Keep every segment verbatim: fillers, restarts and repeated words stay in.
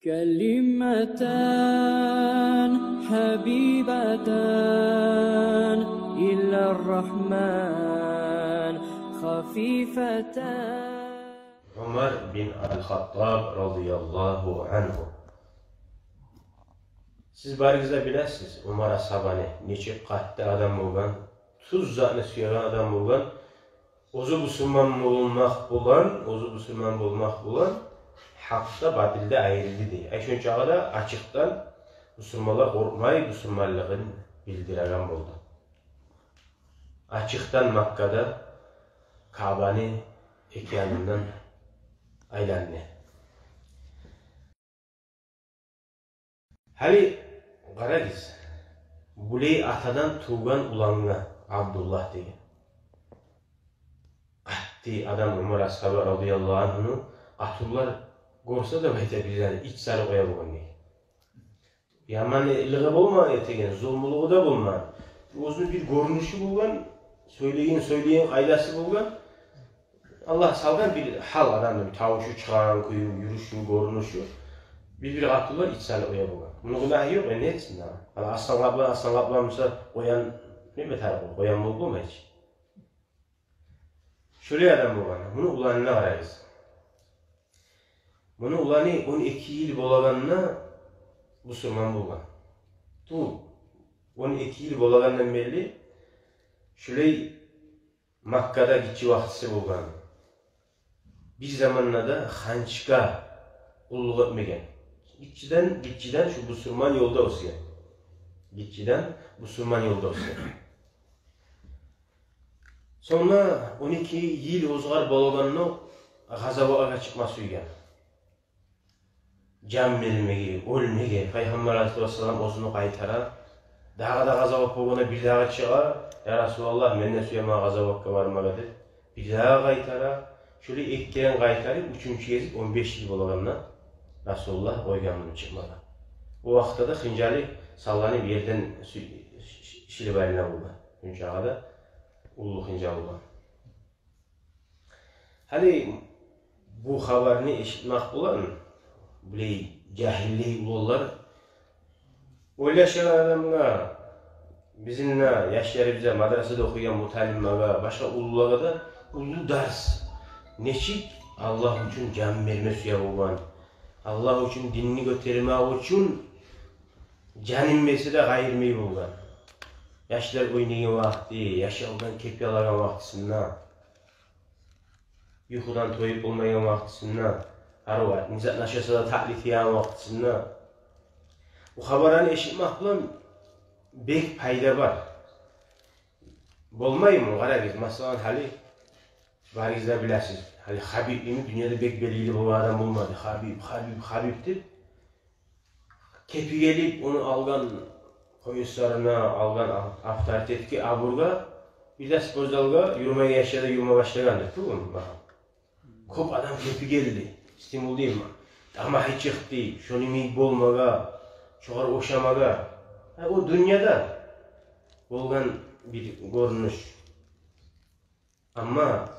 كلمتان حبيبتان إلى الرحمن خفيفتان. Умар бин аль-Хаттаб радияллагьу ангьу. Сиз барыгъыз да билесиз Умар асгьабаны, нечик къатты адам болгъан, тюз затны сюеген адам болгъан. Оьзю бусурман болмакъ булан, оьзю бусурман болмакъ булан, гьакъ да батылдан айрылды дей. Ай, шончагъа да ачыкъдан бусурманлар къоркъмай, бусурманлыгъын билдиреген болду. Ачыкъдан Маккада Каабаны эки янындан айланды. Гьали къарагъыз, булай атадан тувгъан улангъа, Абдуллагь деген. Къатты адам Умар асгьаба радияллагьу ангьуну, къатынлар гёрсе де, айта, бир-бирин ич салып къоя болгъан дей. Яманлыгъы болмагъан этеген, зулмулугъу да болмагъан. Оьзюню бир гёрюнюшю болгъан, сёйлеген, сёйлеген къайдасы болгъан. Аллагь салгъан бир гьал адамны, бир тавушу чыгъагъан кюю, юрюшю, гёрюнюшю. Бир-бир къатынлар ич салып къоя болгъан. Муну гюнагьы ёкъ, э, не этсин дагъы? Ала аслан къаплан, аслан къаплан буса, къоян неме тарыкъ, къоян болуп болмай чы. Шолай адам болгъан. Муну уланына къарагъыз. Муну уланы он эки йыл болагъанда бусурман болгъан. Ту, он эки йыл болагъандан берли шолай Маккада гиччи вакътиси болгъан. Бир заманда да ханчгъа къуллукъ этмеген. Гиччиден, гиччиден шу бусурман ёлда оьсген. Гиччиден бусурман ёлда оьсген. Сонг он эки йыл оьзгер болагъанда къазаватгъа чыкъма сюйген. Жан бермеге, оьлмеге, Пайхаммар алайгьиссалату вассалам оьзюню къайтара. Дагъы да къазават болгъанда бирдагъы чыгъа: «Я Расулаллагь, мен де сюемен къазаватгъа бармагъа», — деп. Бирдагъы къайтара. Шолай эки керен къайтарып, уьчюнчю гезик он беш йыл болагъанда Расулуллагь къойгъан муну чыкъмагъа. О вакътиде де хынжалы салланып ерден сю-, ш-, ш-, шилип айлана болгъан. Шончагъа да уллу хынжал болгъан. Гьали бу хабарны эшитмек булан, булай жагьиллей уланлар, ойлашагъан адамгъа, бизин де яшларыбызгъа, мадрасада охуйгъан муталимлеге, башгъа уллулагъа да уллу дарс. Нечик Аллагь учун жан берме сюе болгъан, Аллагь учун, динни гётермек учун жанын берсе де къайырмай болгъан. Яшлар ойнайгъан вакъти, яшавдан кепи алагъан вакътисинде, юхудан тоюп болмайгъан вакътисинде, арват не зат ашаса да татли тиеген вакътисинде. Бу хабарланы эшитмек булан бек пайда бар. Болмаймы? Къарагъыз, масала, гьали барыгъыз да билесиз, гьали Хабиб йимик дюньяда бек белгили болгъан адам болмады. Хабиб, Хабиб, Хабиб деп. Кепи гелип, ону алгъан поясларына, алгъан ав-, авторитетге, абургъа, бир де спортзалгъа юрюмеге яшлагъа да юрюме башлагъан деп тюгюлмю? Багь. Кёп адам кепи гелди, стимул дейми, тамагьы чыкъды, шону йимик болмагъа, шогъар ошамагъа. Гьа, о дюньяда болгъан бир гёрюнюш. Амма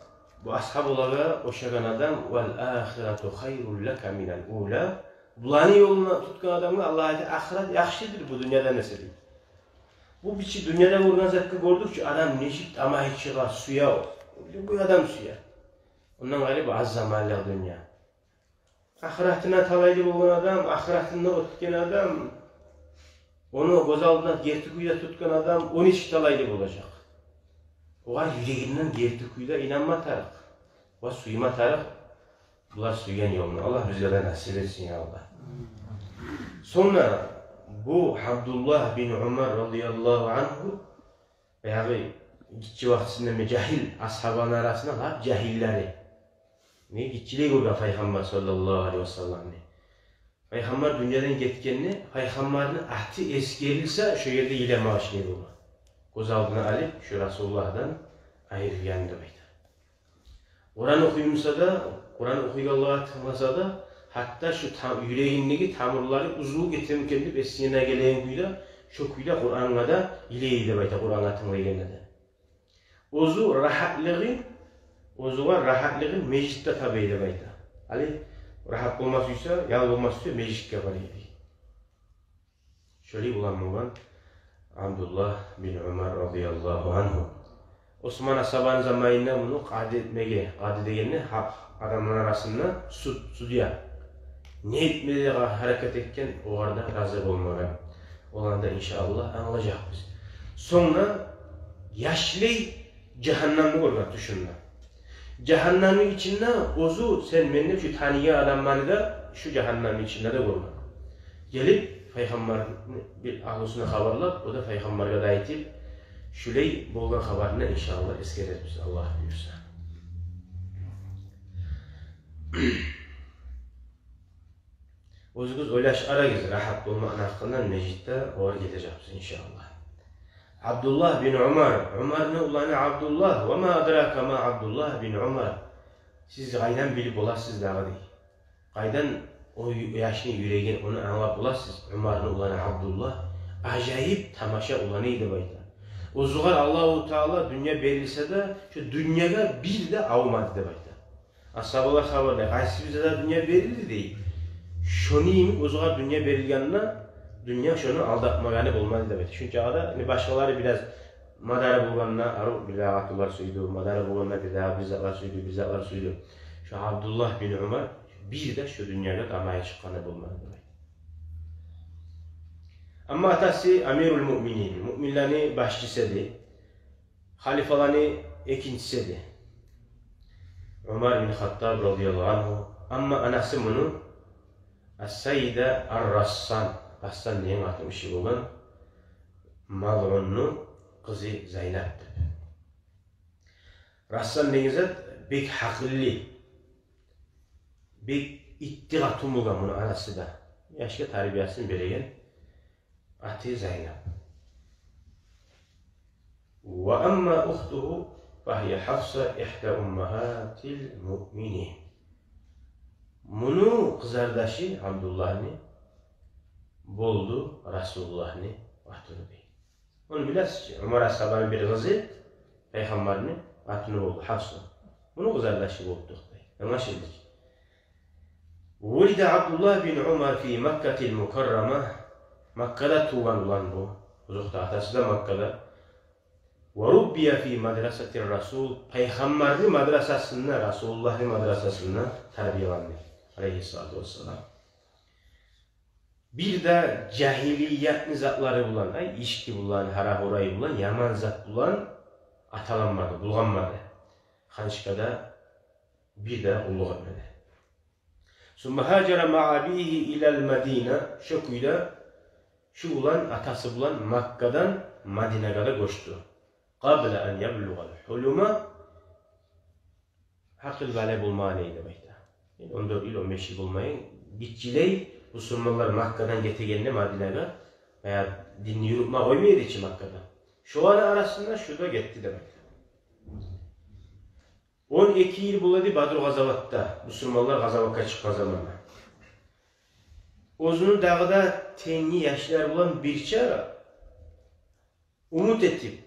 бу асгьабулагъа ошагъан адам, «Вал ахирату хайрул лака минал ула». Буланы ёлуна тутгъан адамгъа Аллагь айта: «Ахырат яхшыдыр бу дюньядан эсе», — дей. Бу бир чи дюньяда болгъан затгъа гёрдюк чю, адам нечик тамагьы чыгъа, сюе, любой адам сюе. Ондан къайры бу аз заманлыкъ дюнья. Ахыратына талайлы болгъан адам, ахыратында оьтген адам, ону гёз алдына герти кюйде тутгъан адам, о нечик талайлы болажакъ? Огъар юрегинден герти кюйде инанма тарыкъ ва сюйме тарыкъ булар сюйген ёлну. Аллагь бизге де насип этсин, я Аллагь. Сонг бу Абдуллагь бин Умар радияллагьу ангьу, баягъы гиччи вакътисинде ме жагьил асгьабаны арасында лап жагьиллери. Не гиччилей гёрген Пайхаммар саллаллагьу алайгьи васалламны. Пайхаммар дюньядан гетгенде, Пайхаммарны аты эсгерилсе, шо ерде йылама башлай болгъан. Гёз алдына алып, шо Расулуллагьдан айрылгъан деп айта. Къуран охуй буса да, Къуран охуйгъанлагъа тынгласа да, гьатта шо та-, юрегиндеги тамурлары уьзюлюп гетемикен деп эсине гелеген кюйде, шо кюйде Къурангъа да йылай деп айта, Къурангъа тынглайгъанда да. Оьзю рагьатлыгъын, оьзюне рагьатлыгъын межитде табай деп айта. Гьали Рагьат болма сюйсе, ял болма сюйсе, межитге бара эди. Шолай улан болгъан Абдуллагь бин Умар радияллагьу ангьу. Осман асгьабаны заманында муну къади этмеге, къади дегенде гьакъ адамлар арасында суд, судья. Не этмеге гьаракат этген, огъар да рази болмагъан. Оланы да, иншааллагь, англажакъбыз. Сонг да яшлай жагьаннемни гёрген тюшюнде. Жагьаннемни ичинде оьзю, сен мени шу таныйгъан адамман деп, шу жагьаннемни ичинде де гёрген. Гелип, пайхаммарны бир агьлюсюне хабарлап, о да пайхаммаргъа да айтып, шулай болгъан хабарны, иншааллагь, эсгерербиз, Аллагь буюрса. Оьзюгюз ойлашып къарагъыз, рагьат болмакъны гьакъындан, межитде огъар гележекбиз, иншааллагь. Абдуллагь бин Умар, Умарны уланы Абдуллагь, ва ма адрака ма Абдуллагь бин Умар. Сиз къайдан билип боласыз дагъы, дей. Къайдан о ю-, яшны юрегин, ону англап боласыз? Умарны уланы Абдуллагь ажайып, тамаша улан эди деп айта. Оьзюгъар Аллагьу Таала дюнья берилсе де, шу дюньягъа бир де авмады деп айта. Асгьабалар хабарлай, къайсы бизге де дюнья берилди, дей. Шону йимик оьзюгъар дюнья берилгенде, дюнья шону алдатмагъаны болмады деп айта. Шунча адам, яни, башгъалары бираз мадары болгъанда, арив бир дагъы къатынлар сюйдю, мадары болгъанда бир дагъы бир затлар сюйдю, бир затлар сюйдю. Шу Абдуллагь бин Умар бир де шу дюньягъа тамайы чыкъгъаны болмады деп айта. Амма атасы амирул муъминин, муъминлени башчысы эди, халифаланы экинчиси эди. Умар бин Хаттаб радияллагьу ангьу. Амма анасы муну ас-Сайида ар-Рассан, Рассан деген къатын киши болгъан, малъунну къызы Зайнап деп. Рассан деген зат бек гьакъыллы, бек итти къатын болгъан муну анасы да. Яшгъа тарбиясын береген аты Зайнап. Ва амма ухтугьу фагьия Хафса ихда уммагьатил муъминин. Муну къызардашы Абдуллагьны болду Расулуллагьны къатыны, дей. Ону билесиз чи, Умар асгьабаны бир къызы пайхаммарны къатыны болду, Хафса. Муну къызардашы болуп токътай. Англашылды чы. Вулида Абдуллагь бин Умар фи Маккатил Мукаррама. Маккада тувгъан улан бу. Озокъда, атасы да Маккада. Ва руббия фи мадрасатир Расул. Пайхаммарны мадрасасында, Расулуллагьны мадрасасында тарбияланды, алейгьиссалату вассалам. Бир де жагьилиятны затлары булан, ай, ички булан, гьара-гьурай булан, яман зат булан аталанмады, булгъанмады. Ханчкъа да бир де къуллукъ этмеди. Сумма гьажара маъа абигьи илал Мадина. Шо кюйде шу улан атасы булан Маккадан Мадинагъа да гёчдю. Къабла ан яблугъал хулума. Гьакъыл-балигъ болмагъан эди деп айта. Яни он дёрт йыл, он беш йыл болмайын. Гиччилей бусурманлар Маккадан гетегенде Мадинагъа, баягъы динни юрютме къоймай эди чи Маккада. Шоланы арасында шу да гетди деп айта. Он эки йыл бола эди Бадру къазаватда, бусурманлар къазаватгъа чыкъгъан заманда. Оьзюню дагъы да тенгли яшлар булан бирче умут этип,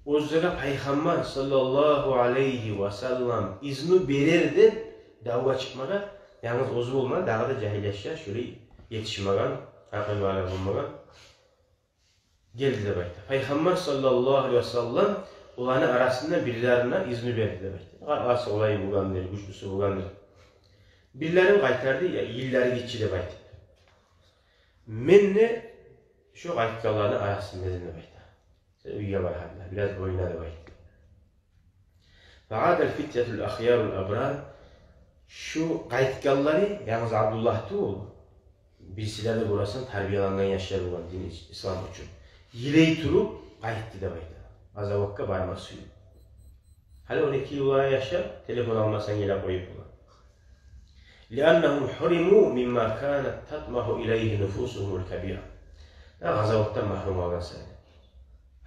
оьзлеге Пайхаммар саллаллагьу алайгьи ва саллам изну берер деп давгъа чыкъмагъа, янгыз оьзю болмай, дагъы да жагьил яшлар, шолай етишмеген, гьакъыл-балигъ болмагъан, гелди деп айта. Пайхаммар саллаллагьу алайгьи ва саллам оланы арасында бирлерине изну берди деп айта. Къарасы къолай болгъандыр, гючлюсю болгъандыр. Бирлерин къайтарды, я, йыллары гиччи деп айтып. Мен де шо къайтгъанланы арасында эдим деп айта. Сен уьйге баргъанда бираз ойна деп айтып. Фагьадал фитятул ахъярул абрар. Шу къайтгъанлары янгыз Абдуллагь тюгюл, бирсилер де, гёресен, тарбиялангъан яшлар болгъан дин, ис-, ислам учун. Йылай туруп къайтды деп айта. Къазаватгъа барма сююп. Гьали он эки йыл болгъан яшлар, телефон алмасанг, йылап къоюп бола. Лианнагьум гьуриму мимма канат татмагьу илайгьи нуфусугьумул кабира. Я, къазаватдан магьрюм къалгъан саялы.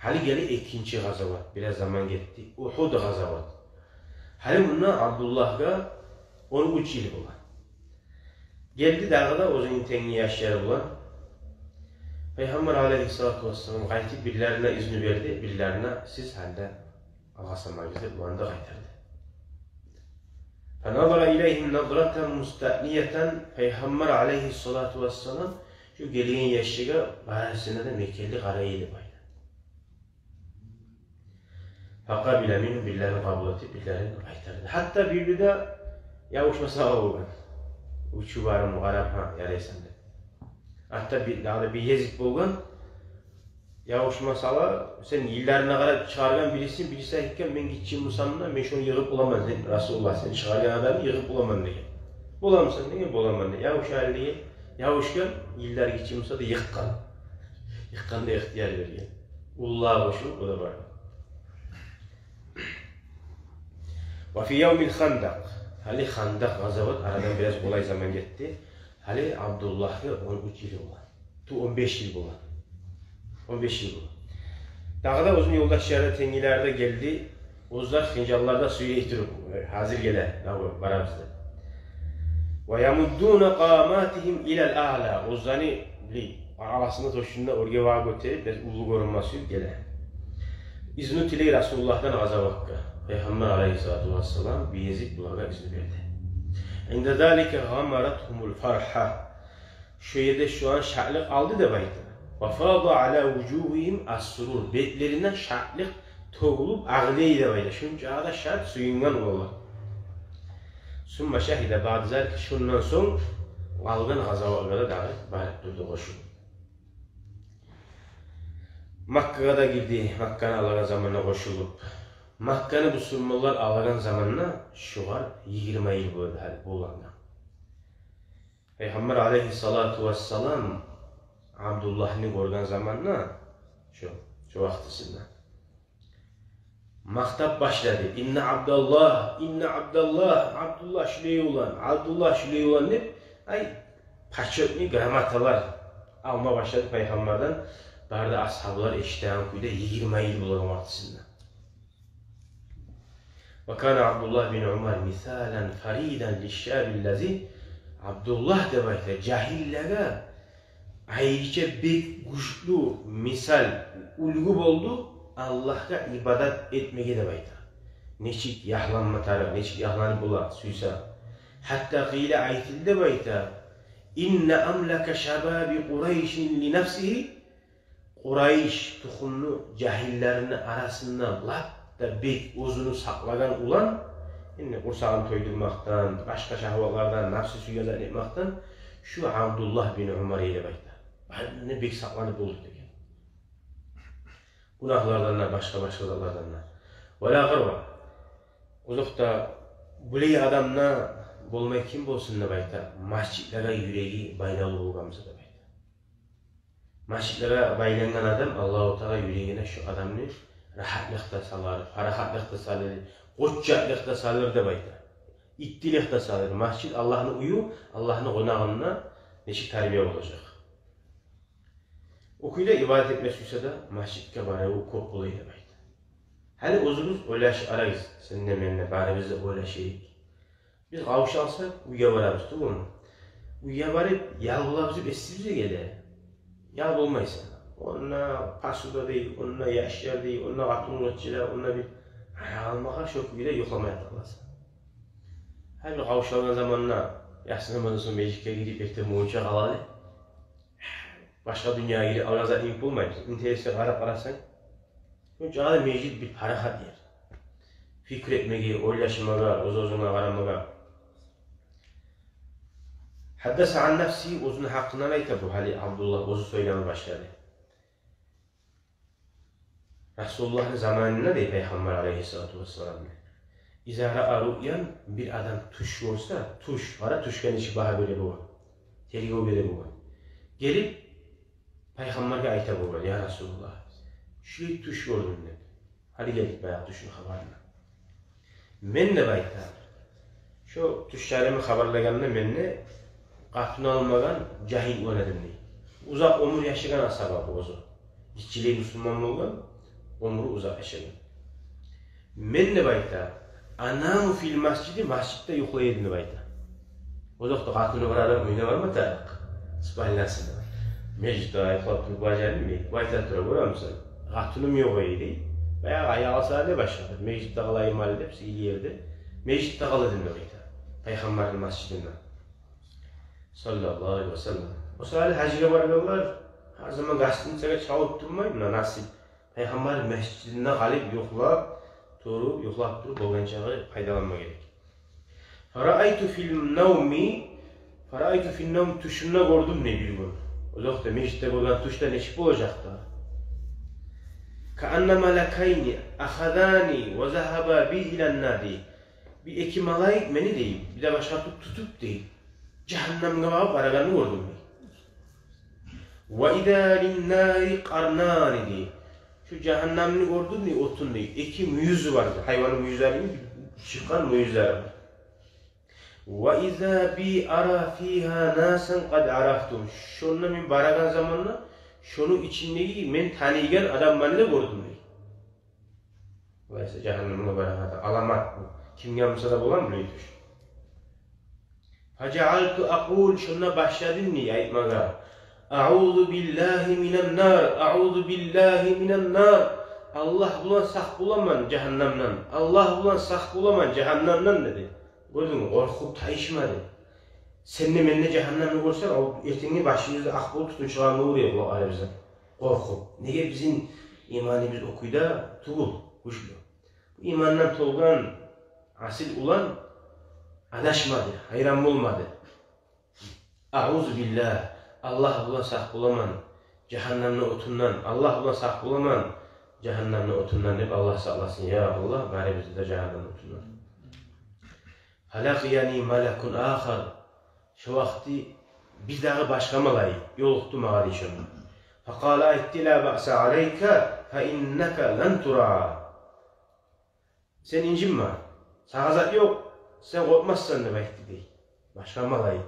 Гьали геле экинчи къазават, бираз заман гетди. Угьуд къазават. Гьали мунда Абдуллагьгъа он уьч йыл бола. Гелди дагъы да оьзюню тенгли яшлары булан. Пайхаммар алайгьиссалату вассалам къайтып, бирлерине изну берди, бирлерине сиз гьали де алгъасамагъыз деп, буланы да къайтарды. فنظر إليهم نظرة مستأنسة. Пайхаммар алайгьиссалату вассалам шу гелген яшлагъа барысына да мекенли къарай эди деп айта. فقبل منهم, бирлерин къабул этип, бирлерин къайтарды. Гьатта бир-бирде ябушма сала болгъан. Учу барым къарап, гьа, ярайсан деп. Гьатта бир, дагъы да бир гезик болгъан. Ябушма сала, сен йылларына къарап чыгъаргъан бирисин, бириси айтгъан: «Мен гиччи бусам да, мен шону йыгъып боламан, сен, Расулуллагь, сен чыгъаргъан адамны йыгъып боламан», – деген. «Боламысан?» – деген. «Боламан», – деген. «Ябуш гьали», – деген. Ябушгъан, йыллар гиччи буса да йыкъгъан. Йыкъгъан да ихтияр берген. Уллулагъа къошулуп, о да бар. وفي يوم الخندق. Гьали Хандакъ къазават, арадан бираз къолай заман гетди. Гьали Абдуллагьгъа он уьч йыл болгъан. Ту, он беш йыл болгъан. Он беш йыл болгъан. Дагъы да оьзюню ёлдашлары, тенгилери де гелди. Оьзлер хынжаллар да сюйрей туруп, э, гьазир геле, дагъы барабыз деп. ويمدون قاماتهم إلى الأعلى. Оьзлени, билей, аркъасына тёшюнде оьрге багъа гётерип, бираз уллу гёрюнме сюйюп геле. Изну тилей Расулуллагьдан къазаватгъа. Пайхаммар алайгьиссалату вассалам бир гезик булагъа изну берди. عند ذلك غمرتهم الفرحة. Шо ерде шо ан шатлыкъ алды деп айта. وفاض على وجوههم السرور. Бетлеринден шатлыкъ тёгюлюп агъылай деп айта. Шунча да шат, сююнген олар. ثم شهد بعد ذلك. Шондан сонг къалгъан къазаватлагъа да дагъы барып турду къошулуп. Маккагъа да гирди, Макканы алагъан заманда къошулуп. Макканы бусурманлар алагъан заманда шогъар йигирма йыл бола эди гьали болгъанда. Пайхаммар алайгьиссалату вассалам Абдуллагьны гёрген заманда, шо, шо вакътисинде макътап башлады: «إن عبد الله، إن عبد الله, Абдуллагь шулай улан, Абдуллагь шулай улан», – деп, ай, почётный грамоталар алма башлады пайхаммардан. Бары да асгьабалар эшитеген кюйде, йигирма йыл болгъан вакътисинде. وكان عبد الله بن عمر مثالا فريدا للشاب الذي. Абдуллагь деп айта, жагьиллеге айрыча бек гючлю мисал, уьлгю болду Аллагьгъа ибадат этмеге деп айта. Нечик ягьланма тарыкъ, нечик ягьланып бола сюйсе. حتى قيل, айтылды деп айта: إن أملك شباب قريش لنفسه. Къурайш тухумну жагьиллерини арасында лап да бек оьзюню сакълагъан улан, энни къурсагъын тойдурмакъдан, башгъа шагьватлардан, напсу сюйген затны этмекден, шу Абдуллагь бин Умар эди деп айта. Барындан бек сакъланып болду деген. Гюнагьлардан да, башгъа-башгъа затлардан да. Ва ла гъарва. Озокъда, булай адам да болмай ким болсун деп айта, межитлеге юреги байлавлу болгъан буса деп айта. Межитлеге байлангъан адам, Аллагьу Таала юрегине шу адамны рагьатлыкъ да салар, парахатлыкъ да салар, къоччакълыкъ да салар деп айта. Иттилик де салар. Межит Аллагьны уью, Аллагьны къонагъына нечик тарбия болажакъ. О кюйде ибадат этме сюйсе де, межитге барыву кёп болай деп айта. Гьали оьзюбюз ойлашып къарайыкъ, сен де, мен де, барыбыз да ойлашайыкъ. Биз къавшалсакъ, уьйге барабыз, тюгюлмю? Уьйге барып, ял болабыз деп эсибизге геле. Ял болмайсан. Онда посуда дей, онда яшлар дей, онда къатын-къызчылар, онда бир, гьа, алмагъа шо кюйде юхламай яталасан. Гьа, бир къавшалгъан заманда, яссы намаздан сонг межитге гирип, эртен болгъунча къалалы. Башгъа дюньягъа гирип, алгъаза ийип болмайбыз. Интересге къарап къарасанг, шунча да межит бир парахат ер. Пикир этмеге, ойлашмагъа, оьз-оьзюнге къарамагъа. Хаддаса ан нафсигьи, оьзюню гьакъындан айта бу гьали Абдуллагь, оьзю сёйлеме башлады. Расулуллагьны заманында, дей, Пайхаммар алайгьиссалату вассаламны, иза раа руъян, бир адам тюш гёрсе, тюш, къара, тюшге нечик багьа бере болгъан, тергев бере болгъан. Гелип, Пайхаммаргъа айта болгъан: «Я Расулуллагь, шулай тюш гёрдюм», – деп. Гьали гелдик баягъы тюшню хабарына. Мен, деп айта, шо тюшлеримни хабарлагъанда, мен де къатын алмагъан жагьил улан эдим, дей. Узакъ оьмюр яшагъан асгьаба бу оьзю. Гиччилей бусурман болгъан, оьмюрю узакъ яшагъан. Мен, деп айта, анаму фил масжиди, межитде юхлай эдим, деп айта. Озокъда, къатыны бар адам уьюне барма тарыкъ, спальнясына. Межитде юхлап туруп бажармаймы? Бу айта тура, гёремисен, къатыным ёкъ эди, дей. Баягъы аягъы саялы башлады. Межитде къалайым гьали деп, сыйлы ерде. Межитде къала эдим, деп айта. Пайхаммарны межитинде. Саллаллагьу алайгьи ва саллам. О саялы гьажгъа баргъанлар гьар заман гостиницагъа чалып турмай, муна насип. Пайхаммарны межитинде къалып, юхлап туруп, юхлап туруп болгъан чакъы пайдаланма герек. Фараайту фин навми, фараайту фин навми, тюшюмде гёрдюм дей бир гюн. Озокъда, межитде гёрген тюшде нечик болажакъ да? Каанна малакайни ахазани ва загьаба би илан нади. Бир эки малайик мени дей, бир де башгъа тутуп, тутуп дей, жагьаннамгъа багъып барагъанны гёрдюм дей. Ва иза лин нари къарнани дей. Шу жагьаннамны гёрдюм дей, отун дей. Эки мюйюзю бар дей. Гьайванны мюйюзлери йимик чыкъгъан мюйюзлери бар. Ва иза би ара фигьа насан къад арафтугьум. Шонда мен барагъан заманда шону ичиндеги мен таныйгъан адамланы да гёрдюм дей. Булай эсе жагьаннамгъа барагъан аламат бу. Кимге буса да боламы булай тюш? Фажаалту акъул, шонда башладым дей айтмагъа. Аузу биллагьи минан нар, аузу биллагьи минан нар. Аллагь булан сакъ боламан жагьаннамдан. Аллагь булан сакъ боламан жагьаннамдан деди. Гёрдюнгмю, къоркъуп тайышмады. Сен де, мен де жагьаннамны гёрсек, о эртенги башыбызда акъ болуп тутун чыгъармы уруй къулакъларыбыздан. Къоркъуп. Неге, бизин иманыбыз о кюйде тюгюл, гючлю. Бу имандан толгъан асил улан адашмады, гьайран болмады. Аузу биллагь, Аллагь булан сакъ боламан жагьаннамны отундан, Аллагь булан сакъ боламан жагьаннамны отундан деп, Аллагь сакъласын, я Аллагь, барыбызны да жагьаннамны отундан. Фалакъияни малакун ахар. Шо вакъти бир дагъы башгъа малайик ёлукъду магъа дей шонда. Факъала, айтды: ла баъса алайка, фа иннака лан тура. Сен инжинме, сагъа зат ёкъ, сен къоркъмассан деп айтды дей башгъа малайик.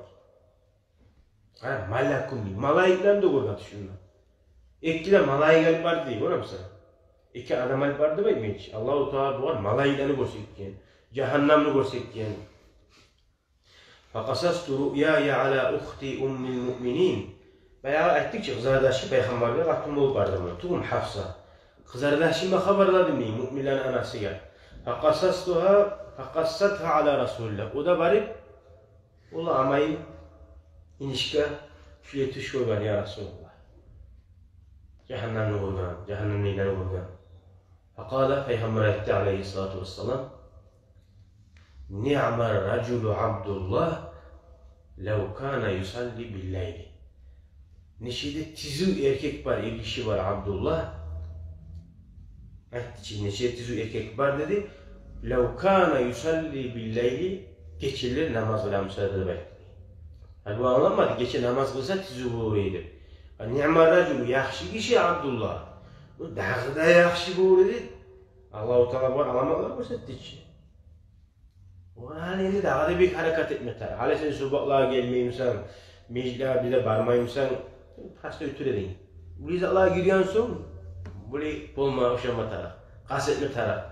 Къара, малакун дей, малайиклени де гёрген тюшюнде. Эки де малайик алып барды дей, гёремисен? Эки адам алып барды деп айтмай чы. Аллагьу Таала бугъар малайиклени гёрсетген, жагьаннамны гёрсетген. Факъасасту руъяя ала ухти уммил муъминин. Баягъы айтдыкъ чы, къызардашым пайхаммаргъа къатын болуп барды муна, тувгъум Гьафса. Къызардашыма хабарладым дей, муъминлени анасыгъа. Факъасастугьа, факъассатгьа ала Расулиллагь. О да барып, олай амайым инишге шулай тюш гёрген, я Расулаллагь. Жагьаннамны гёрген, жагьаннамны нейлени гёрген. Факъала, пайхаммар айтды, алайгьиссалату вассалам: ниъма ражулу Абдуллагь, лав кана юсалли биллайли. Нече де тизив эркек бар, эргиши бар Абдуллагь. Айтды чы, нече де тизив эркек бар деди. Лав кана юсалли биллайли, гечелер намаз къыла буса деп айтды. Гьали бу англанмады, гече намаз къылса тизив болур эди деп. А ниъма ражулу, яхшы гиши Абдуллагь. Бу дагъы да яхшы болур эди. Аллагьу Таала бугъар аламатлар гёрсетди чи. Огъар гьали энди дагъы да бек гьаракат этме тарыкъ. Гьали сен субатлагъа гелмеймисен, межитлеге бир де бармаймысан, просто оьтюр эдинг. Булай затлагъа гирген сонг, булай болма, ошама тарыкъ, къаст этме тарыкъ.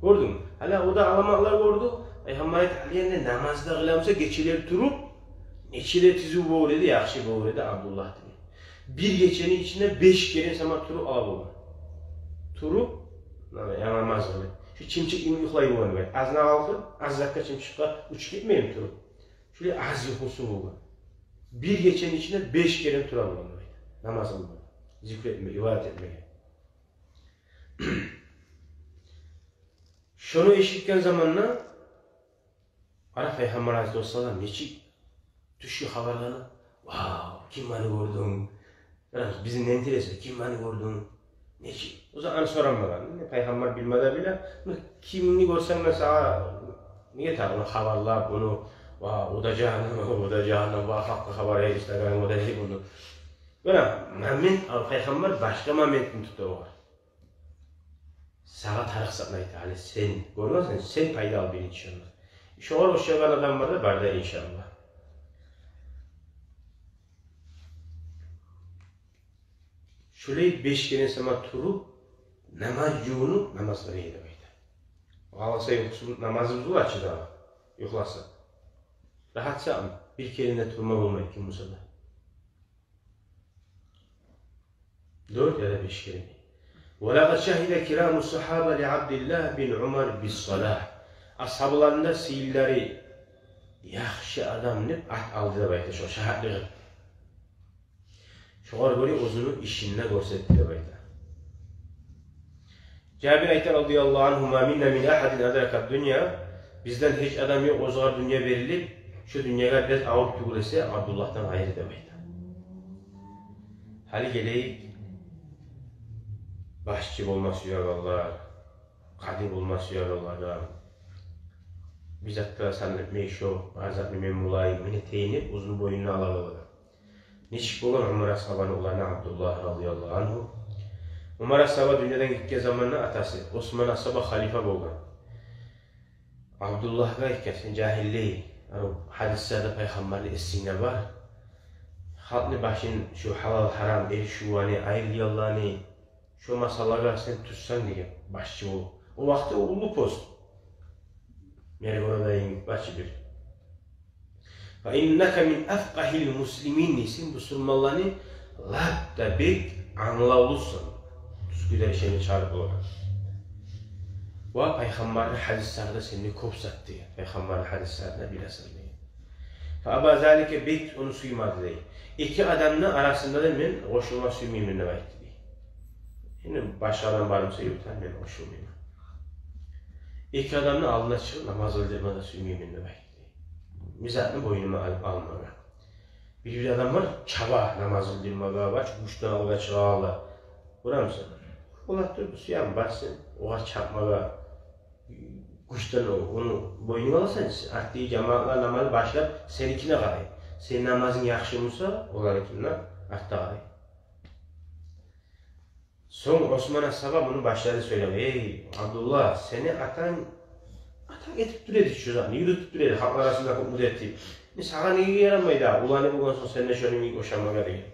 Гёрдюнгмю? Гьали о да аламатлар гёрдю. Пайхаммар айтды, гьали энди намаз да къыла буса, гечелер туруп, нече де тизив болур эди, яхшы болур эди Абдуллагь деген. Бир гечени ичинде беш керен сама туруп ала болгъан. Туруп, муна, янгы намаз къылып, шу чымчыкъ йимик юхлай болгъан деп айта. Азына къалкъып, аз затгъа, чымчыкъгъа учуп гетмейми туруп? Шулай аз юхлусу болгъан. Бир гечени ичинде беш керен тура болгъан деп айта. Намаз къылмагъа, зикру этме, ибадат этмеге. Шону эшитген заманда къара, пайхаммар алайгьиссалам нечик тюшге хабарлана. Вау, ким мени гёрдюнг? Къара, бизин не интересно, ким мени гёрдюнг? Нечик? О заман аны сорамагъан. Пайхаммар билме де биле. Муна, кимни гёрсенг де сагъа, неге тагъы муну хабарлап, муну, вау, о да жагьаннам, о да жагьаннам, вау, гьакъгъа хабар, эй, устагъан, о да, эй, муну. Къара, момент, ал, пайхаммар башгъа моментни тута огъар. Сагъа тарыкъ затны айта, гьали сен гёрмесенг, сен пайда ал биринчи шондан. Шогъар ошагъан адамлар да бар да, иншааллагь. Шулай беш керен сама туруп, намаз жувунуп, намаз къыла эди деп айта. Къалгъан юхусу, намазы бузула чы дагъы, юхласа. Рагьат сагьат, бир керен де турма болмай, ким буса да. Дёрт яда беш керен. Ва лакъад шагьида кираму ссагьаба ли Абдиллагь бин Умар бис-салагь. Асгьабаланы да сыйлылары яхшы адам деп ат алды деп айта, шо шагьатлыгъы. Шогъар гёре оьзюню ишин де гёрсетди деп айта. Жабир айта, радияллагьу ангьу: «Ма минна мин агьадин адрака ддунья». Бизден гьеч адам ёкъ, оьзюне дюнья берилип, шо дюньягъа бираз авур тюгюл эсе, Абдуллагьдан къайры деп айта. Гьали гелейик, башчы болма сюегенлер, къади болма сюегенлер, бир зат да санап этмей, шо бар затны мен болайым, мен этейим деп оьзюню бойнуна алагъанлар. Нечик болгъан Умар асгьабаны уланы Абдуллагь, радияллагьу ангьу? Умар асгьаба дюньядан гетген заманда атасы, Осман асгьаба халифа болгъан. Абдуллагьгъа айтгъан: «Сен жагьиллей, анав гьадислерде пайхаммарны эсинге бар. Халкъны башын шо гьалал-гьарам, эришивлени, айрылгъанланы, шо масъалагъа сен тутсанг, – деген, – башчы болуп». О вакъти о уллу пост. Мени гёреген башчы бир. «Фа иннака мин афкъагьил муслимин», – дей, сен бусурманланы лап да бек англавлусун. Тюз кюйде ишенме чыгъарып бола. Ва пайхаммарны гьадислеринде сенден кёп зат, – деген. Пайхаммарны гьадислерин билесен, – деген. «Фа аба залика», бек ону сюймеди, – дей. «Эки адамны арасында да мен къошулма сюймеймен», – деп айтды, – дей. Энни башгъа адам бар буса, юртда мен къошулмайман. «Эки адамны алдына чыгъып намаз къылдырма да сюймеймен», – деп айтды, – дей. Бир затны бойнума алып алмагъа. Бир-бир адамлар чаба намаз къылдырмагъа, баш гючден алгъа чыгъа ала. Гёремисен? Олар да сюе, барсын, огъар чапмагъа, гючден ону бойнуна аласан, артдагъы жамаатлар намазны башлап, сеникине къарай. Сени намазынг яхшы буса, оларынкине артда къарай. Сонг Осман асгьаба муну башлады сёйлеме: «Эй, Абдуллагь, сени атанг, атанг этип тура эди шу затны, юрютюп тура эди, халкъ арасында гьукму этип. Энни сагъа неге ярамай дагъы, уланы болгъан сонг, сен де шону йимик ошамагъа?» – деген.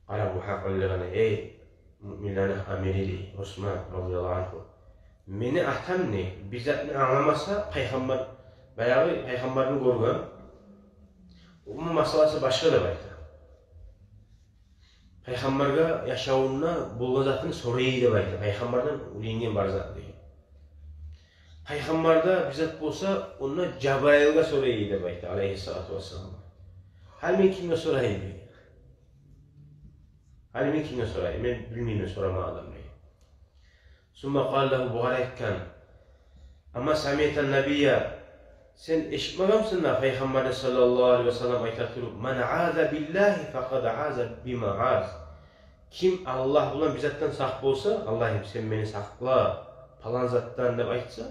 Къара бу гьакъыллыгъына, эй, муъминлени амири, – дей, – Осман, радияллагьу ангьу. Мени атам, – дей, – бир затны англамаса, пайхаммар, баягъы пайхаммарны гёрген, ону масъаласы башгъа деп айта. Пайхаммаргъа яшавунда болгъан затын сорай эди деп айта. Пайхаммардан уьйренген бар зат, – деген. Пайхаммарда бир зат болса, онда Жабрайылгъа сорай эди деп айта, алайгьиссалату вассалам. Гьали мен кимге сорайым, – деген. Гьали мен кимге сорайым? Мен билмеймен сорамагъа адам, – деген. Сумма къала лагьу, бугъар айтгъан: «Амма самиъта ннабия, сен эшитмегенмисен дагъы пайхаммарны, саллаллагьу алайгьи ва саллам, айта туруп: „Ман аъаза биллагьи, факъад аъаза бимаъаз“. Ким Аллагь булан бир затдан сакъ болса, Аллагьым, сен мени сакъла палан затдан деп айтса,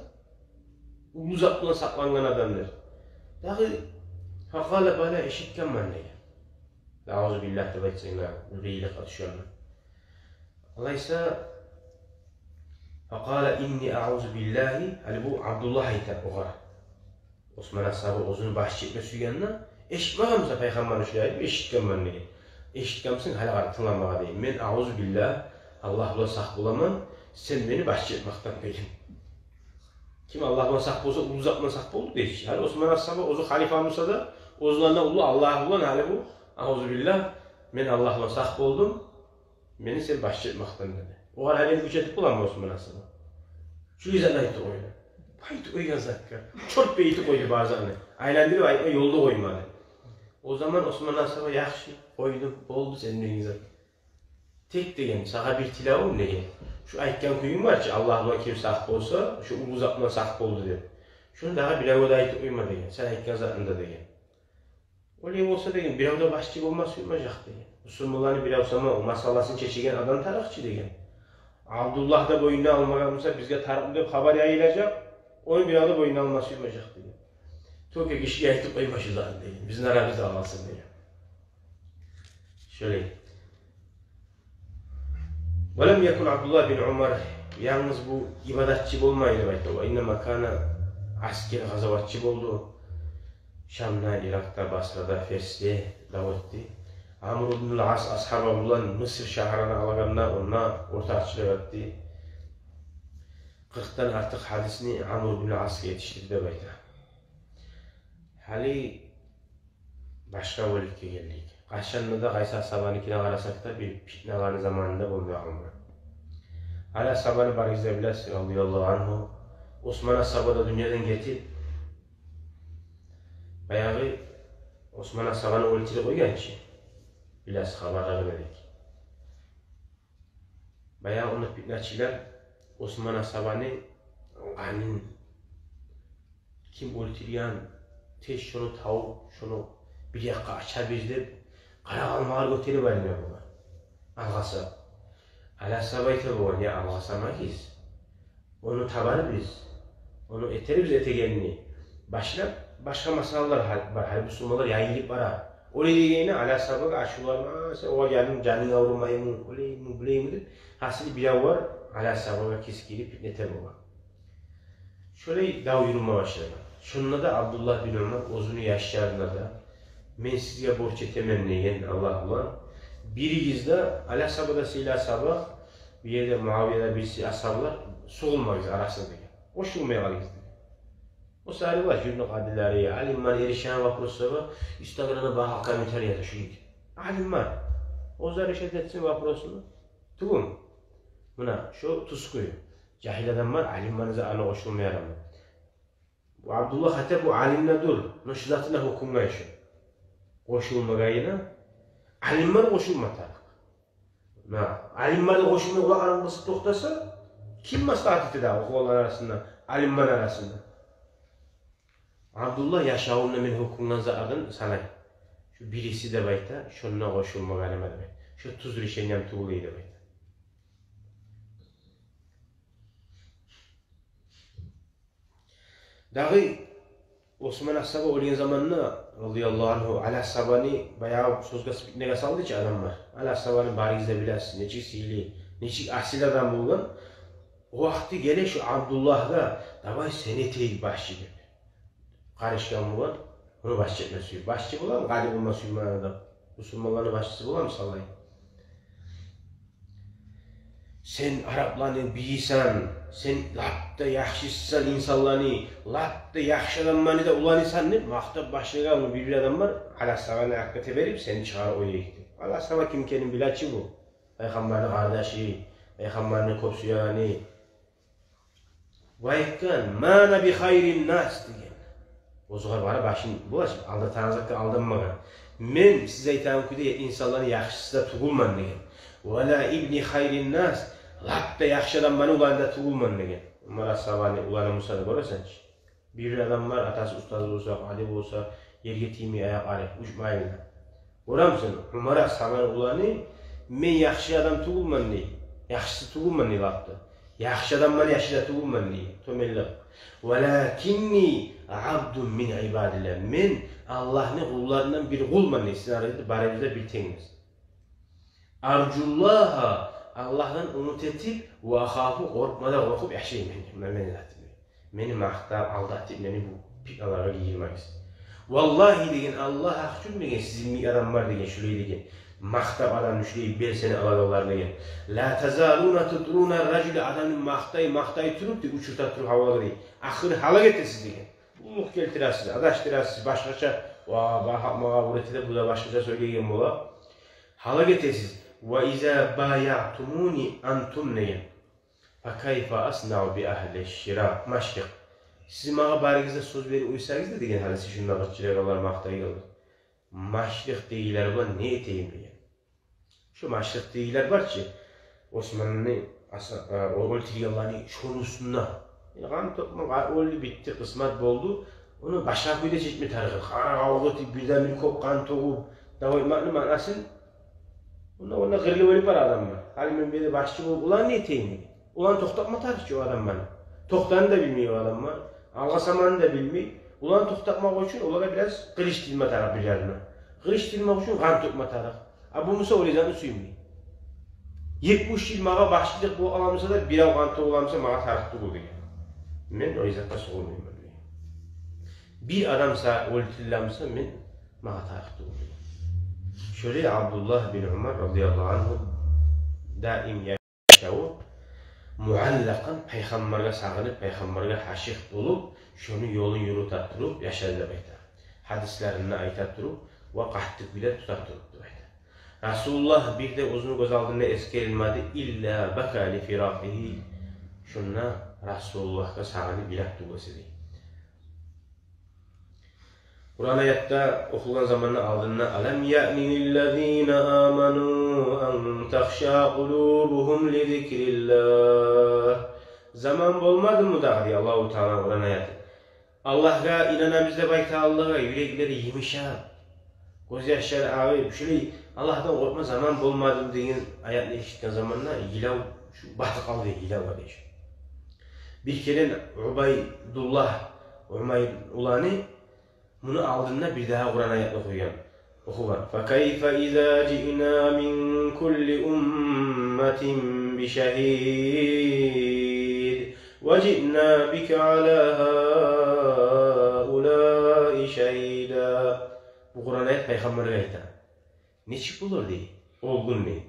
уллу зат булан сакълангъан адамдыр». Дагъы, факъала: «Бала, эшитгенмен», – деген. «Аъузу биллагь» деп айтса, инг къыйынлыкъгъа тюшген. Алайса, факъала: «Инни аъузу биллагьи», гьали бу Абдуллагь айта огъар. Осман асгьаба оьзюню башчы этме сюйгенде, эшитмегенмисен пайхаммарны шулай айтып? «Эшитгенмен», – деген. «Эшитгенмисен, гьали къара, тынгламагъа», – деген. «Мен, аъузу биллагь, Аллагь булан сакъ боламан, сен мени башчы этмекден», – деген. Ким Аллагь булан сакъ болса, уллу зат булан сакъ болду дей чи. Гьали Осман асгьаба оьзю халифа буса да, оьзюнден де уллу Аллагь булан, гьали бу, аъузу биллагь, «Мен Аллагь булан сакъ болдум, мени сен башчы этмекден», – деди. Огъар гьали гюч этип боламы Осман асгьаба? Шулай зат айтып къойду. Айтып къойгъан затгъа чорт бей этип къойду бар затны. Айландырып айтма ёл да къоймады. О заман Осман асгьаба: «Яхшы, къойдум, болду сенден зат. Тек, – деген, – сагъа бир тилевюм, – деген, – шу айтгъан кююнг бар чы, Аллагь булан ким сакъ болса, шу уллу зат булан сакъ болду деп. Шуну дагъы биревге де айтып къойма, – деген, – сен айтгъан затны да», – деген. «Олай болса, – деген, – бирев де башчы болма сюймежек, – деген. – Бусурманланы бирев сама масъаласын чечеген адам тарыкъ чы, – деген. – Абдуллагь да бойнуна алмагъан буса, бизге тарыкъмы деп хабар яйылажакъ, ону бирев де бойнуна алма сюймежек, – деген. – Только гишиге айтып къойма шу затны, – деген, – бизин арабызда къалсын», – деген. Шолай. «Ва лам якун Абдуллагь бин Умар», янгыз бу ибадатчы болмай деп айта. «Ва иннама кана аскер, къазаватчы болду. Шамда, Иракъда, Басрада, Ферсде дав этди. Амр ибн ал-Ас асгьаба булан Мысыр шагьарына алагъанда, онда ортакъчылыкъ этди. Къыркъдан артыкъ гьадисни Амр ибн ал-Асгъа етишдирди», – деп айта. Гьали башгъа бёлюкге гелдик. Къачан да Къайс асгьабаныкине къарасакъ да, бир питналаны заманында болмагъан. Али асгьабаны барыгъыз да билесиз, радияллагьу ангьу. Осман асгьаба да дюньядан гетип, Баягъы Осман асгьабаны оьлтюрюп къойгъан чы, билесиз, хабарлар эдик. Баягъы ону питначылар Осман асгьабаны къанын ким оьлтюрген, тез шону табып, шону бир якъгъа ачабыз деп, къарагъалмагъа гётерип алына болгъан. Алгъасап. Али асгьаба айта болгъан: «Я, алгъасамагъыз. Ону табарбыз. Ону этербиз этегенин». Башлап башгъа масъалалар гьал-, бар. Гьали бусурманлар яйылып бара. Олай дегенде Али асгьабагъа ачувланма, сен о жанынг, жанынг аврумаймы, олаймы, булаймы деп. Гьасили, биревлер Али асгьабагъа кескирип питне эте болгъан. Шолай дав юрюме башлагъан. Шонда да Абдуллагь бин Умар оьзюню яшларына да: «Мен сизге борч этемен, — деген, — Аллагь булан. Биригиз де, Али асгьаба да сыйлы асгьаба, бир ерде Муавия да, бириси асгьабалар, сугъулмагъыз арасына, — деген. — Къошулмай къалыгъыз», — деген. О саялы ва жюрню къадилери, алимлер эришеген вопрослагъа Инстаграмда багъа комментарий яза шу йигит. Алимлер оьзлери решать этсин вопросну. Тюгюлмю? Муна шо тюз кюй. Жагьил адамлар алимлени затына къошулма ярамай. Бу Абдуллагь, гьатта бу алим де дюр, но шу затына гьукму къайшы? Къошулмагъа ярамай. Алимлер къошулма тарыкъ. На, алимлер де къошулмай, къулакъларын къысып токътаса, ким маслагьат эте дагъы охугъанлар арасында, алимлер арасында? Абдуллагь яшавунда мен гьёкюнген затдан санай. Шу бириси деп айта, шонда къошулмагъа ярамай деп айта. Шу тюз решением тюгюл деп айта. Дагъы Осман асгьаба оьлген заманда, радияллагьу ангьу, Али асгьабаны баягъы сёзге, питнеге салды чы адамлар. Али асгьабаны барыгъыз да билесиз, нечик сыйлы, нечик асил адам болгъан. О вакъти геле шу Абдуллагьгъа: «Давай, сен этейик башчы», — деп. Къарышгъан болгъан, ону башчы этме сюе. Башчы боламы, къади болма сюймеген адам? Бусурманланы башчысы боламы, салай? «Сен арапланы бийисен, сен лап да яхшысысан, инсанланы лап да яхшы адамланы да уланысан», — деп макътап башлагъан бу бир-бир адамлар. Али асгьабаны гьакъ эте берип, сени чыгъарып къояйыкъ деп. Али асгьаба ким экенин биле чи бу. Пайхаммарны къардашы, пайхаммарны кёп сюегени. Ва айтгъан: «Ма ана би хайрин нас», — деген. Оьзюгер бара башын булажып, алдатагъан затгъа алданмагъан. «Мен, сиз айтагъан кюйде, инсанланы яхшысы да тюгюлмен», — деген. «Ва ла ибни хайрин нас», лап да яхшы адамланы уланы да тюгюлмен деген. Умар асгьабаны уланы буса да, гёресен чи. Бир-бир адамлар, атасы устаз болса, къади болса, ерге тиймей аякълары, учмай. Гёремисен, Умар асгьабаны уланы: «Мен яхшы адам тюгюлмен, — дей, — яхшысы тюгюлмен, — дей, — лап да. Яхшы адамланы яхшысы да тюгюлмен», — дей. Тёбенлик. «Валакинни абдун мин ибадиллагь. Мен Аллагьны къулларындан бир къулман, — дей. — Сизин арагъызда барыбыз да бир тенгбиз. Аржуллагьа, Аллагьдан умут этип, ва ахафу, къоркъма да къоркъуп яшайман. Муна мени затым. Мени макътап, алдатып, мени бу питналагъа гийирмегиз. Валлагьи, — деген, — Аллагь гьакъ учун, — деген, — сизин йимик адамлар, — деген, — шулай, — деген, — макътап адамны, шулай белсени алагъанлар, — деген. — Ла тазалуна тутруна ражула, адамны макътай, макътай туруп, — дей, — учурта туруп гьавалагъа, — дей, — ахыры гьалак этесиз, — деген. — Уллулукъ гелтиресиз, адашдырасыз, башгъача, ва, ва гьакъмагъа уьйрете де, бу да башгъача сёйлейген бола. Гьалак этесиз. Ва иза баяътумуни антум, — деген. — Фа кайфа аснаъу би агьли ширакъ, машрикъ. Сиз магъа барыгъыз да сёз берип къойсагъыз да, — деген, — гьали сиз шунда къычырагъанлар, макътайгъанлар, машрикъдегилер булан не этейим?» — деген. Шо машрикъдегилер бар чы, Османны аса-, э, о оьлтюргенлени шону уьстюнде. Яни къан тёкме, къа-, оьлдю, битди, къысмат болду. Ону башгъа кюйде чечме тарыкъ. Къара къавгъа этип, бирден-бир кёп къан тёгюп, дав этмекни маънасын. Онда, онда къырылып оьлюп бара адамлар. Гьали мен бу ерде башчы болуп, оланы не этейим? Оланы токътатма тарыкъ чы о адамланы. Токътагъанны да билмей о адамлар. Алгъасамагъанны да билмей. Оланы токътатмакъ учун олагъа бираз къылыч тийме тарыкъ бир янына. Къылыч тиймек учун къан тёкме тарыкъ. А бу буса олай затны сюймей. Етмиш йыл магъа башчылыкъ болуп аламыса да, бирев къан тёгюп аламыса, магъа тарыкъ тюгюл деген. Мен олай затгъа сюймеймен деген. Бир адам са оьлтюрюлемиса, мен, магъа тарыкъ тюгюл деген. Шолай Абдуллагь бин Умар, радияллагьу ангьу, даим яшаву муаллакъан, пайхаммаргъа сагъынып, пайхаммаргъа гьашыкъ болуп, шону ёлун юрюте туруп яшады деп айта. Гьадислерин де айта туруп ва къатты кюйде тута туруп деп айта. Расулуллагь бир де оьзюню гёз алдында эсгерилмеди, илла бака ли фиракъигьи. Шонда Расулуллагьгъа сагъынып йылап тюгюл эсе дей. Къуран аятда охулгъан заманда алдында: «Алам яъни лиллазина аману ан тахшаа къулубугьум ли зикриллагь». Заман болмадымы дагъы, дей Аллагьу Таала Къуран аятда, Аллагьгъа инанабыз деп айтагъанлагъа юреклери йымышап, гёзьяшлары агъып, шулай Аллагьдан къоркъма заман болмадымы деген аятны эшитген заманда йылав, шу батып къалды йылавгъа, дей. Бир керен Убайдуллагь Умайр уланы муну алдында бир дагъы Къуран аятны охугъан. Охугъан: «Факайфа иза жиъна мин кулли умматин бишагьид, ва жиъна бика ала гьаулаи шагьида». Бу Къуран аят пайхаммаргъа айта. Нечик болар, дей, ол гюн, дей,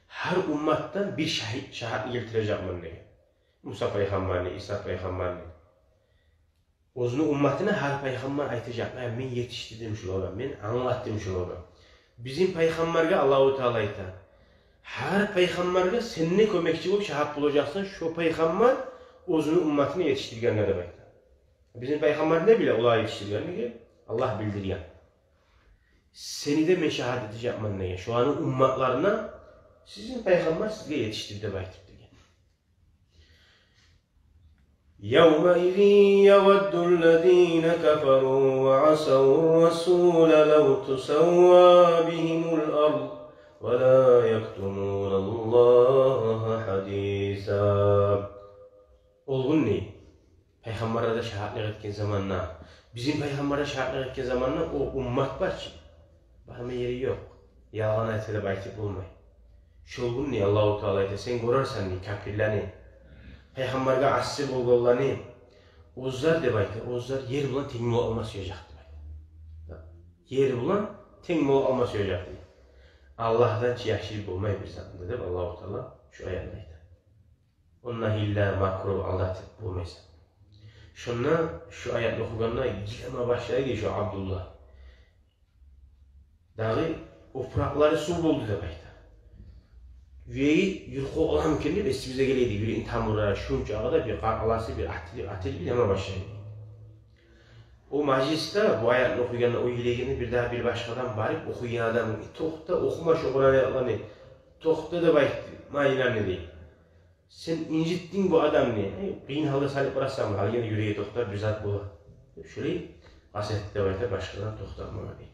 гьар умматдан бир шагьит, шагьатны гелтирежекмен, дей. Муса пайхаммарны, Иса пайхаммарны. Оьзюню умматына гьар пайхаммар айтажакъ: «Я, мен етишдирдим шулагъа, мен англатдым шулагъа». Бизин пайхаммаргъа Аллагьу Таала айта: «Гьар пайхаммаргъа сен де кёмекчи болуп шагьат болажакъсан, шо пайхаммар оьзюню умматына етишдиргенге», — деп айта. Бизин пайхаммар не биле олагъа етишдиргенни? Аллагь билдирген. «Сени де мен шагьат этежекмен, — деген, — шоланы умматларына, сизин пайхаммар сизге етишдирди», — деп айтып, деген. «Явмаизин яваддуллазина кафару ва асавур расула лав тусавва бигьимул ард ва ла яктумуналлагьа гьадиса». Ол гюн, дей, пайхаммаргъа да шагьатлыкъ этген заманда, бизин пайхаммаргъа шагьатлыкъ этген заманда, о уммат бар чы, барма ери ёкъ. Ялгъан айта деп айтып болмай. Шол гюн, дей, Аллагьу Таала айта, сен гёрерсен, дей, капирлени, пайхаммаргъа асси болгъанланы, оьзлер, деп айта, оьзлер ер булан тенг болуп алма сюежек, деп айта. Ер булан тенг болуп алма сюежек, дей. Аллагьдан чы яшырып болмай бир затны да, деп Аллагьу Таала шу аятны айта. Онда гьилла, макру, алдатып болмайсан. Шонда шу аятны охугъанда йылама башлай, дей, шу Абдуллагь. Дагъы опуракълары сув болду, деп айта. Юреги юркъуп къаламы экен деп эсибизге геле эди, юрегини тамурлары, шунча къадар бир къаркъарасы бир атылып, атылып йылама башлай. О мажлисде бу аятны охуйгъанда, о йылайгъанда бир дагъы бир башгъа адам барып, охуйгъан адамгъа: «Э, токъта, охума шу Къуран аятланы, токъта», — деп айтды, майнаны, дей. «Сен инжитдинг бу адамны, э, къыйын гьалгъа салып барасан, гьали гьона юреги токътар, бир зат болар». Шолай къаст этди, деп айта, башгъадан токътатмагъа, дей.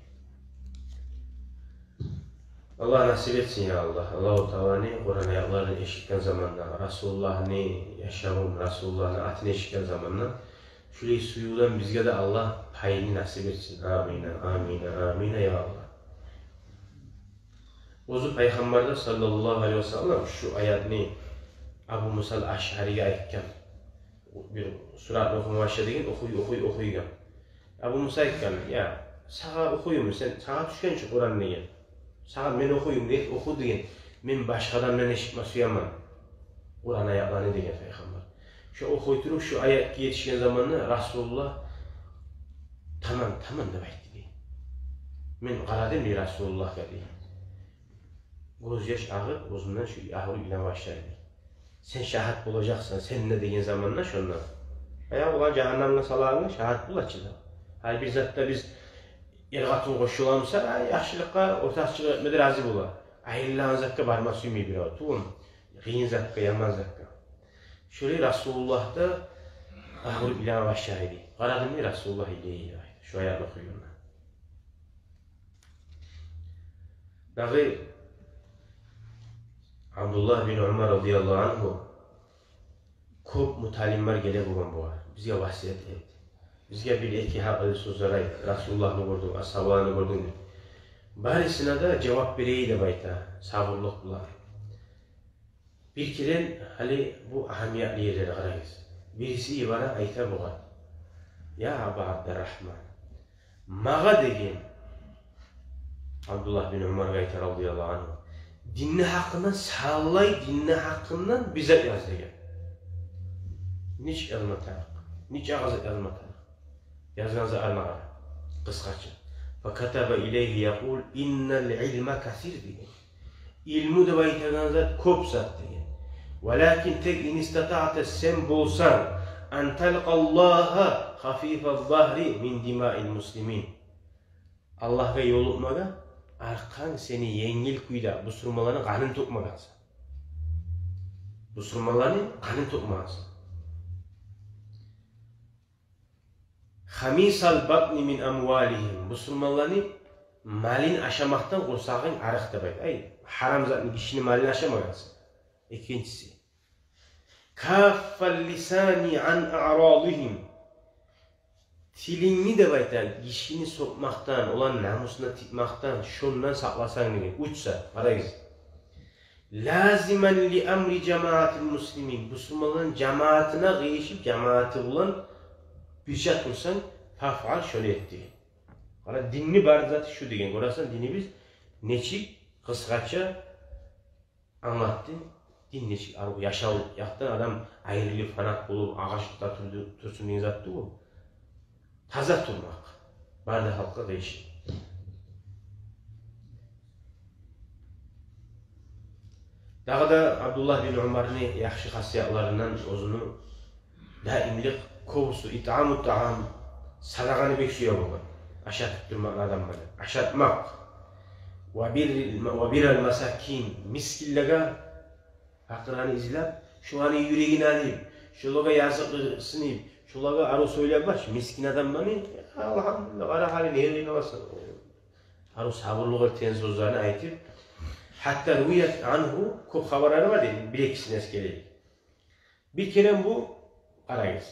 Аллагь насип этсин, я Аллагь. Аллагьу Тааланы Къуран аятларын эшитген заманда, Расулуллагьны яшавун, Расулуллагьны атын эшитген заманда, шулай сюювден бизге де Аллагь пайын насип этсин. Амина, амина, амина, я Аллагь. Оьзю Пайхаммар да, саллаллагьу алайгьи ва саллам, шу аятны Абу Муса ал-Ашъарийге айтгъан. Бир суратны охума башла деген, охуй, охуй, охуйгъан. Абу Муса айтгъан: «Я, сагъа охуюмму, сен, сагъа тюшген чи Къуран, — деген. — Сагъа мен охуюм, — деген, — оху, — деген. — Мен башгъа адамдан эшитме сюемен Къуран аятланы», — деген Пайхаммар. Шо охуй туруп, шу аятгъа етишген заманда Расулуллагь: «Таман, таман», — деп айтды, дей. «Мен къарадым, — дей, — Расулуллагьгъа», — дей. Гёзьяш агъып, оьзюнден шу агъырып йылама башлады, дей. «Сен шагьат болажакъсан, сен де», — деген заманда шонда. Баягъы оланы жагьаннемге салагъангъа шагьат бола чы да. Гьар бир затда биз эр-къатын къошуламса, ай, яхшылыкъгъа ортакъчылыкъ этме де рази бола. Айрылагъан затгъа барма сюймей бирев, тюгюлмю? Къыйын затгъа, яман затгъа. Шолай Расулуллагь да агъырып йылама башлады, дей. «Къарадым, — дей, — Расулуллагь йылай, йылай», — деп айтды, шу аятны охуйгъанда. Дагъы Абдуллагь бин Умар, радияллагьу ангьу, кёп муталимлер геле болгъан бугъар, бизге васият эт. Бизге бир-эки гьакъыллы сёзлер айт, Расулуллагьны гёрдюнг, асгьабаланы гёрдюнг деп. Барысына да жавап берейим деп айта, сабурлукъ булан. Бир керен, гьали бу агьамиятлы ерлеге къарагъыз. Бириси йибере, айта бугъар: «Я Аба Абдуррагьман, магъа, — деген Абдуллагь бин Умаргъа, айта, радияллагьу ангьу, — динни гьакъындан, савлай динни гьакъындан бир зат яз», — деген. Нечик язма тарыкъ, нечик къагъыз язма тарыкъ. Язгъан затларына къара, къысгъача. «Факатаба илайгьи якъул: иннал илма касир», — деген. Илму деп айтагъан зат кёп зат, деген. «Валакин тек, ин истатаъта, сен болсанг, ан талкъаллагьа хафифаз-загьри мин димаил муслимин. Аллагьгъа ёлукъмагъа аркъанг сени енгил кюйде бусурманланы къанын тёкмагъансан. Бусурманланы къанын тёкмагъансан. Хамисал батни мин амвалигьим. Бусурманланы малын ашамакъдан къурсагъынг арыкъ деп айта. Ай, гьарам затны, гишини малын ашамагъансан. Экинчиси. Каффал лисани ан аърадигьим. Тилингни деп айта, гишини сёкмекден, оланы намусуна тикмекден, шондан сакъласанг деген. Уьч зат, къарагъыз. Лазиман ли амри жамаатил муслимин. Бусурманланы жамаатына къыйышып, жамааты булан бирче турсанг, фафъал, шону эт деген. Къара, динни бар заты шу деген. Гёресен, динибиз нечик къысгъача англатды. Дин нечик арив, яшав якъдан адам айрылып, фанат болуп, агъачлыкъда турду, турсун деген зат тюгюл. Таза турмакъ. Бары да халкъгъа къыйышып. Дагъы да Абдуллагь бин Умарны яхшы хасиятларындан оьзюню даимлик кёбюсю итъаму таам, садагъаны бек сюе болгъан. Ашатып турмакъны адамланы. Ашатмакъ. Ва бир-, ва биррал масакин, мискинлеге, пакъырланы излеп, шоланы юрегин алып, шолагъа языкъсынып, шолагъа арив сёйлеп бар чы, мискин адамланы, алгьамдулиллагь, къара гьали не къыйналасан. Арив сабурлукъ этеген сёзлени айтып, гьатта рувият ангьу, кёп хабарлар бар дей, бир-экисин эсгерейик. Бир керен бу, къарагъыз,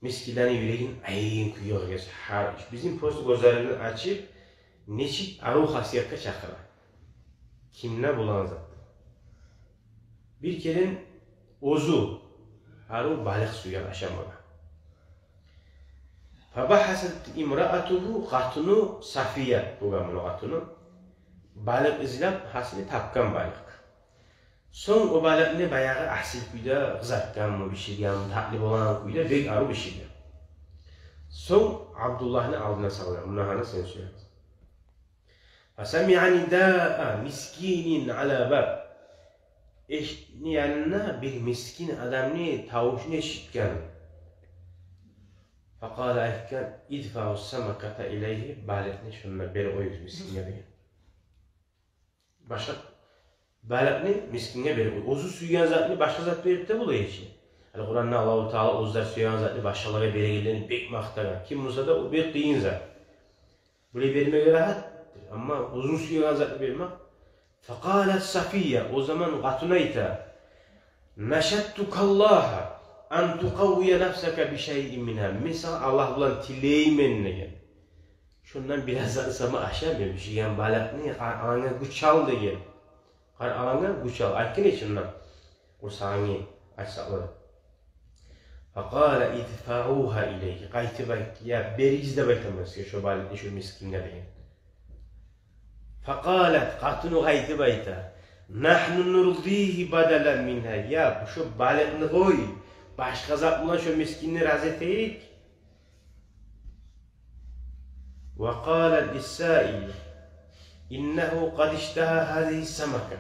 мискинлени юрегин айрыгъын кюйге гелгез. Гьар иш, бизин просто гёзлерибизни ачып, нечик арив хасиятгъа чакъыра. Кимде болагъан зат. Бир керен оьзю арив балыкъ сюйген ашамагъа. Фабахасат имраатугьу, къатыны Сафия болгъан муну къатыны. Балыкъ излеп, гьасили тапгъан балыкъ. Сонг о балыкъны баягъы асил кюйде къызартгъанмы, биширгенми, татли болагъан кюйде бек арив биширген. Сонг Абдуллагьны алдына салгъан, муна гьана сен сюеген. Фасамиа нидаа мискинин ала баб. Эшикни янында бир мискин адамны тавушун эшитген. Факъала, айтгъан: идфаъу самаката илайгьи, балыкъны шонда берип къоюгъуз мискинге деген. Башгъа балыкъны мискинге берип къой. Оьзю сюйген затны башгъа зат берип де бола эчи. Гьали Къуранда Аллагьу Таала оьзлер сюйген затны башгъалагъа берегенлерин бек макътагъан. Ким буса да, о бек къыйын зат. Булай бермеге рагьат, амма оьзю сюйген затны бермек. Факъалат Сафия, о заман къатыны айта: нашадтука Аллагьа ан тукъаввия нафсака бишайин мингьа. Мен сагъа Аллагь булан тилеймен деген. Шондан бираз зат сама аша, мен биширген балыкъны, къар, аланга гюч ал деген. Къар, аланга гюч ал. Айтгъан эди шондан. Къурсагъынгны ачсакъ да. Факъала идфаугьа илайгьи. Къайтып айт, я, беригиз деп айтаман сизге шо балыкъны шо мискинге деген. Факъалат, къатыны къайтып айта: нагьну нурдигьи бадалан мингьа. Я, бу шо балыкъны къой, башгъа зат булан шо мискинни рази этейик. Ва къалат лиссаили: иннагьу къад иштагьа гьазигьи самака.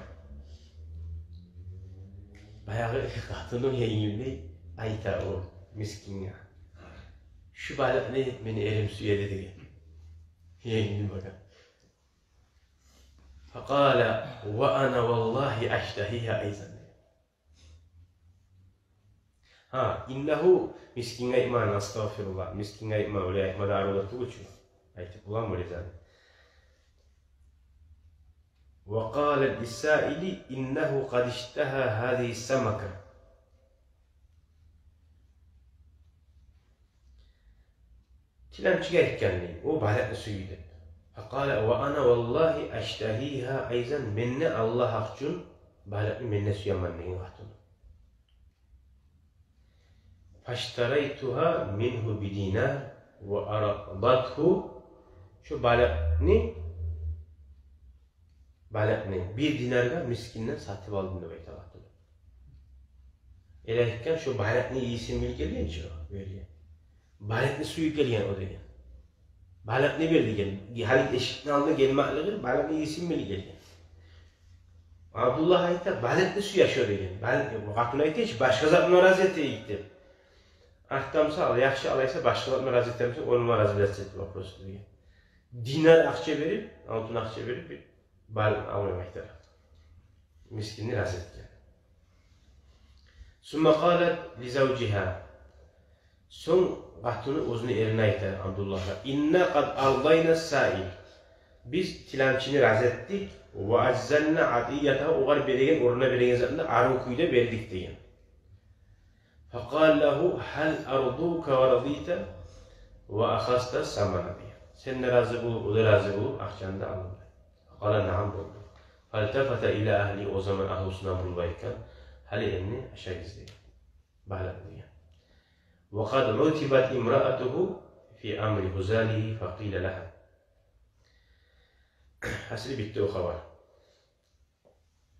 Баягъы къатыны енгилдей айта о мискинге: шу балыкъны мени эрим сюеди деген. Енгил бакъа. Факъала: ва ана валлагьи аштагьигьа айзан. Гьа, иннагьу, мискинге айтмагъан, астагъфируллагь, мискинге айтма, олай айтма да арив тюгюл чю. Айтып боламы олай зат? Ва къалат лиссаили: иннагьу къад иштагьа гьазигьи самака. Тиламчиге айтгъан дей, о балыкъны сюй деп. Факъала: ва ана валлагьи аштагьигьа айзан, мен де Аллагь гьакъ учун балыкъны мен де сюемен деген къатыны. Фаштарайтугьа мингьу бидинар ва ардатгьу. Шо балыкъны, балыкъны бир динаргъа мискинден сатып алдым деп айта къатыны. Эле айтгъан, шо балыкъны ийисин билип гелген чи о, берген. Балыкъны сююп гелген о деген. Балыкъны бер деген. Гьали эшикни алдына гелмеклиги, балыкъны ийисин билип гелген. Абдуллагь айта, балыкъны сюе шо деген. Балыкъ, къатын айта, гьеч башгъа зат булан рази этейик деп. Артда мисал, яхшы, алайса башгъа зат булан рази этемисен, ону булан рази этсек деп вопрос деген. динар акъча берип, алтын акъча берип, бир бал алмай къайтара. Мискинни рази этген. Сумма къалат ли завжигьа. Сонг къатыны оьзюню эрине айта, Абдуллагьгъа: «Инна къад ардайна саил». Биз тиламчыны рази этдик. «Ва ажзална атиятагьу», огъар береген, орнуна береген затын да арив кюйде бердик деген. «Факъала лагьу: гьал ардука ва радита ва ахазта самана», деген. Сен де рази болуп, о да рази болуп, акъчаны да алды. «Факъала: нагьам, болду». «Фалтафата ила агьлигьи», о заман агьлюсюне бурулуп айтгъан: «Гьали энни ашагъыз», деген. «Багьланы», деген. «Ва къад утибат имраатугьу фи амри гъузалигьи факъила лагьа». Гьасили, битди о хабар.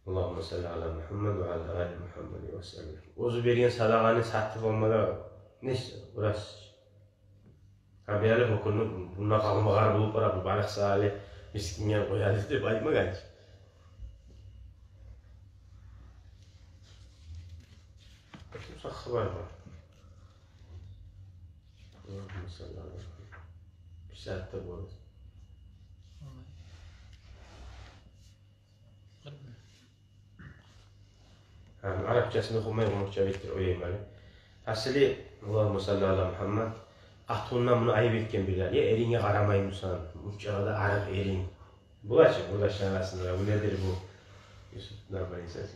Аллагьумма салли ала Мугьаммад ва ала али Мугьаммад ва саллим. Оьзю берген садагъаны сатып алмагъа нече урас? Гьа, бу гьали гьёкюнню, мунда къалмагъар болуп бара, бу барыкъса гьали мискинге къояды деп айтмагъан чы. Бир сагъа бар. Аллагьумма салли ала Мугьаммад. Бир сагьатда болар. Гьа, арапчасын охумай, къумукъча битдир, оьйлеймен. Гьасили, Аллагьумма салли ала Мугьаммад. Къатынына муну айып этген Билал. Я эринге къарамаймысан, мунчагъа да арыкъ эринг. Булай чы, къурдашлар арасында, бу недир бу? Юсуп, нормальный сен.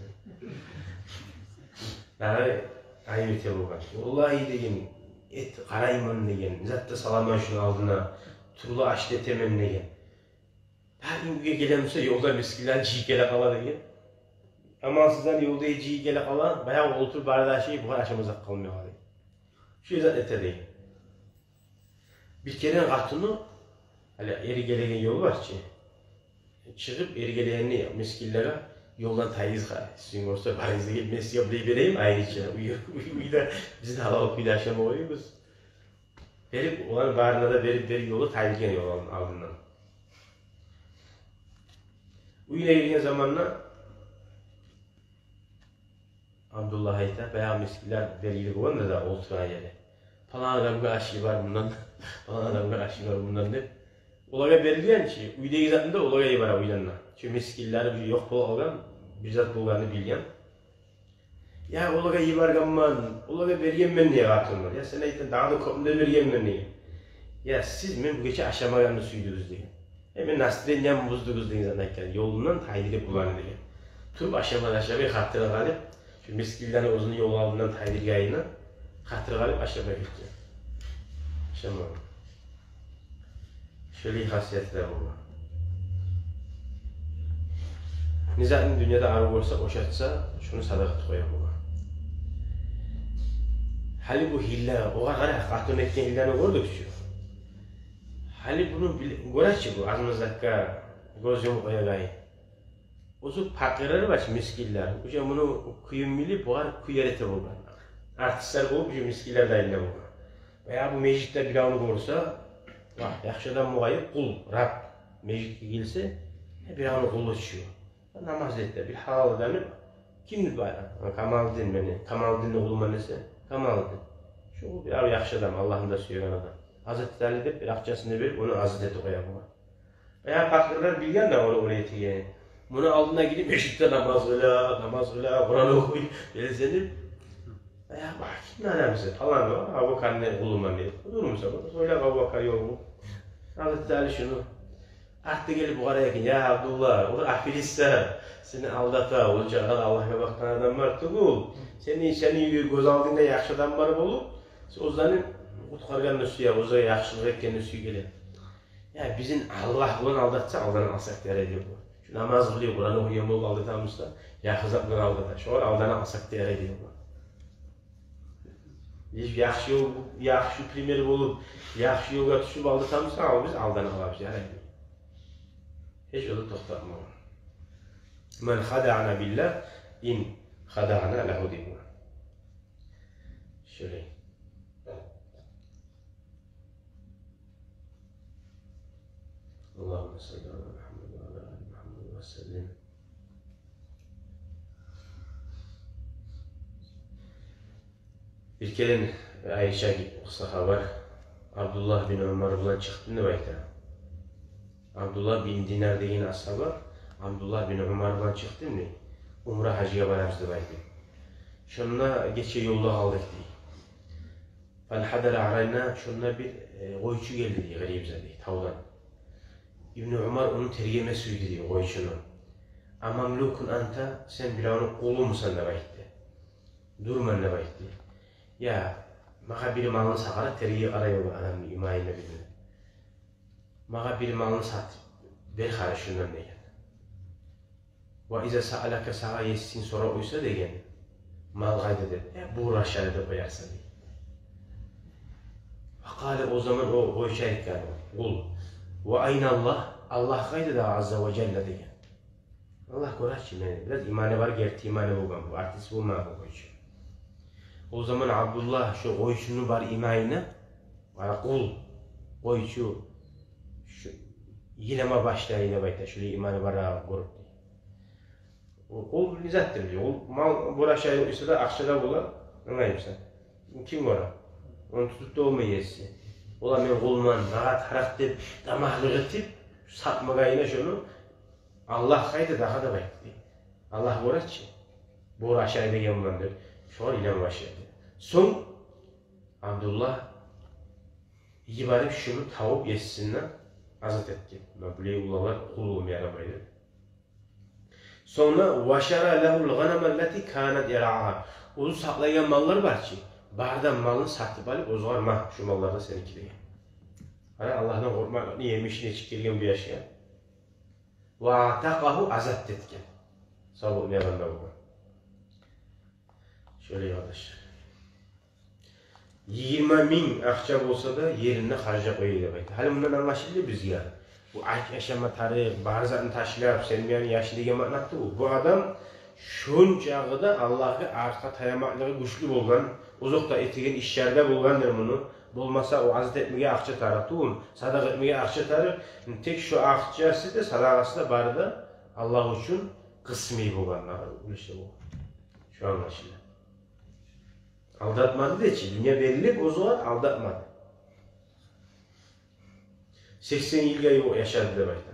Дагъы айып эте болгъан. Валлагь, деген, эт къарайман деген, зат да саламан шуну алдына, тюрлю аш да этемен деген. Гьар гюн уьйге геле буса, ёлда мискинлени жыйып геле къала деген. Амалсыздан ёлда жыйып геле къала, баягъы олтуруп бары да ашай, бугъар ашама зат къалмай къала деген. Шу зат эте деген. Бир керен къатыны, гьали эри гелеген ёл бар чы, чыгъып, эри гелегенни мискинлеге ёлдан тайдыргъан: «Сизин болса, барыгъыз да гелип, мен сизге булай берейим, айрыча. Уьй, уьй, уьйде бизин гьалал кюйде ашама къоюгъуз». Берип, оланы барына да берип, берип, ёлу тайдыргъан ёл алдын-, алдындан. Уьюне гирген заманда Абдуллагь айта, баягъы мискинлер белгили болгъанда да олтургъан ери. «Палан адамгъа аш йибер мундан, палан адамгъа аш йибер мундан», — деп. Олагъа берилген чи, уьйдеги затын да олагъа йибере уьйден де. Чы мискинлери уже ёкъ болуп къалгъан, бир зат болгъанны билген. «Я, олагъа йибергенмен, олагъа бергенмен», — дей къатыны. «Я, сен айтгъан, дагъы да кёпню де бергенмен», — деген. «Я, сиз мен бу гече ашамагъанны сюйдюгюз», — деген. «Э, мени настроениямны буздугъуз», — деген зат айтгъан. Ёлундан тайдырып буланы деген. Туруп ашамай, ашамай, хатири къалып, шу мискинлени оьзюню ёл алдындан тайдыргъанына хатири къалып, ашамай гетген. Ашамагъан. Шолай хасияты да болгъан. Не затны дюньяда арив гёрсе, ошатса, шуну садагъа этип къоя болгъан. Гьали бу гьилла, огъар къара, къатыны этген гьилланы гёрдюк чю. Гьали буну бил-, гёре чи бу, аз-маз затгъа гёз юмуп къоягъан. Оьзю пакъырлар бар чы, мискинлер. Уже муну кюйюн билип, бугъар кюй ярата болгъан. Артистлер болуп, уже мискинлер де айлана болгъан. Баягъы бу межитде биревню гёрсе, вагь, яхшы адам болгъай, къул, раб, межитге гелсе, э, биревню къулу чы. Намаз эте, бир гьалал адам. «Кимди бу?» «Камалдин мени, Камалдинни къулуман», — десе, «Камалдин». Шу бир яхшы адам, Аллагьны да сюеген адам. Азат эт гьали деп, бир акъчасын да берип, ону азат этип къоя болгъан. Баягъы пакъырлар билген де ону, ону этегенин. Муну алдына гирип, межитде намаз къыла, намаз къыла, Къуран охуй, белсенип. Баягъы, бакъ, кимни адамысан? Палан о, Абубакарны къулуман деп. Къудурмусан? Ойлап, Абубакар ёлугъуп. Азат эт гьали шуну. Артда гелип къарай экен: «Я Абдулла, о аферистдир, сени алдата, о чакъы Аллагьгъа бакъгъан адам бар тюгюл. Сени, сени гёз алдынгда яхшы адам бар болуп, сен оьзлени къутгъаргъанны сюе, оьзлеге яхшылыкъ этгенни сюйгенлер». «Я, бизин Аллагь булан алдатса, алданып алсакъ да ярай», — дей бу. «Шу намаз къылып, Къуран охуйгъан болуп алдатамыз да, яхшы зат булан алдата. Шогъар алданып алсакъ да ярай», — дей бу. Биз яхшы ёл, яхшы пример болуп, яхшы ёлгъа тюшюп алдатамыз да, ал биз алданып къалабыз, ярай. Гьеч оьзю токътатмагъан. «Ман хадагьана биллагь, ин хадагьна лагьу», — дей бу. Шолай. Аллагьумма салли ала Мугьаммад ва ала али Мугьаммад ва саллим. Бир керен Айша, къысгъа хабар, Абдуллагь бин Умар булан чыкъдым деп айта. Абдуллагь бин Динар деген асгьаба Абдуллагь бин Умар булан чыкъдым дей, умра гьажгъа барабыз деп айтып. Шонда гече ёлда къалдыкъ дей. Фанхадара алайна, шонда бир, э, къойчу гелди дей къырыйыбызгъа дей, тавдан. Ибну Умар ону тергеме сюйдю дей, къойчуну. Амамлукун анта, сен биревню къулумусан деп айтды. Дюрмен деп айтды. Я, магъа бир малны сатгъара, тергей къарай ол адамны имайына билме. Магъа бир малны сатып бер гьали шундан деген. Ва иза саалака, сагъа есинг сорап къойса деген, мал къайда деп, э, бугъур ашады деп къоярсан дей. Факъала, о заман о къойчу айтгъан, къул. Ва айналлагь, Аллагь къайда дагъы, азза ва жалла деген. Аллагь гёре чи мени. Бираз иманы бар, герти иманы болгъан бу, артист болмагъан бу къойчу. О заман Абдуллагь шо къойчуну бар имайына, къара, къул, къойчу, шо йылама башлай деп айта, шолай иманы бар гёрюп дей. О къул не затдыр дей. Ол мал бугъур ашай эсе де, акъча да бола, англаймысан? Ким гёре? Ону тутуп да болмай еси. Олар мен къулман, магъа тарыкъ деп, тамагьлыкъ этип, сатмагъа айына шону, Аллагь къайда дагъы деп айтды. Аллагь гёре чи. Бугъур ашай деген булан деп. Шогъар йылама башлады. Сонг Абдуллагь йиберип шону табып есинден азат этген. Муна булай уллулар къул болма ярамай деп. Сонг да ва шара лагьул гъанама ллати канат ярагьа. Оьзю сакълайгъан маллар бар чы, бары да малны сатып алып, оьзюне, ма, шу маллар да сеники деген. Къара, Аллагьдан къоркъмакълыкъны емиши нечик гелген бу яшгъа. Ва атакъагьу, азат этген. Сав болуп янында болгъан. Шолай, къардашлар. Йигирма минг акъча болса да, еринде харжлап къоя деп айта. Гьали мундан англашылды бизге. Бу ач яшама тарыкъ, бар затны ташлап, сен мени яшын деген маъна тюгюл. Бу адам шончакъы да Аллагьгъа аркъа таямакълыгъы гючлю болгъан, озокъда, этеген ишлерде болгъандыр муну. Болмаса, о азат этмеге акъча тарыкъ тюгюл, садагъа этмеге акъча тарыкъ. Тек шо акъчасы да, садагъасы да бары да Аллагь учун къысмый болгъан, уьлеше болгъан. Шо англашыла. Алдатмады дей чи, дюнья берилип, оьзюне алдатмады. Сексен йылгъа ювукъ яшады деп айта.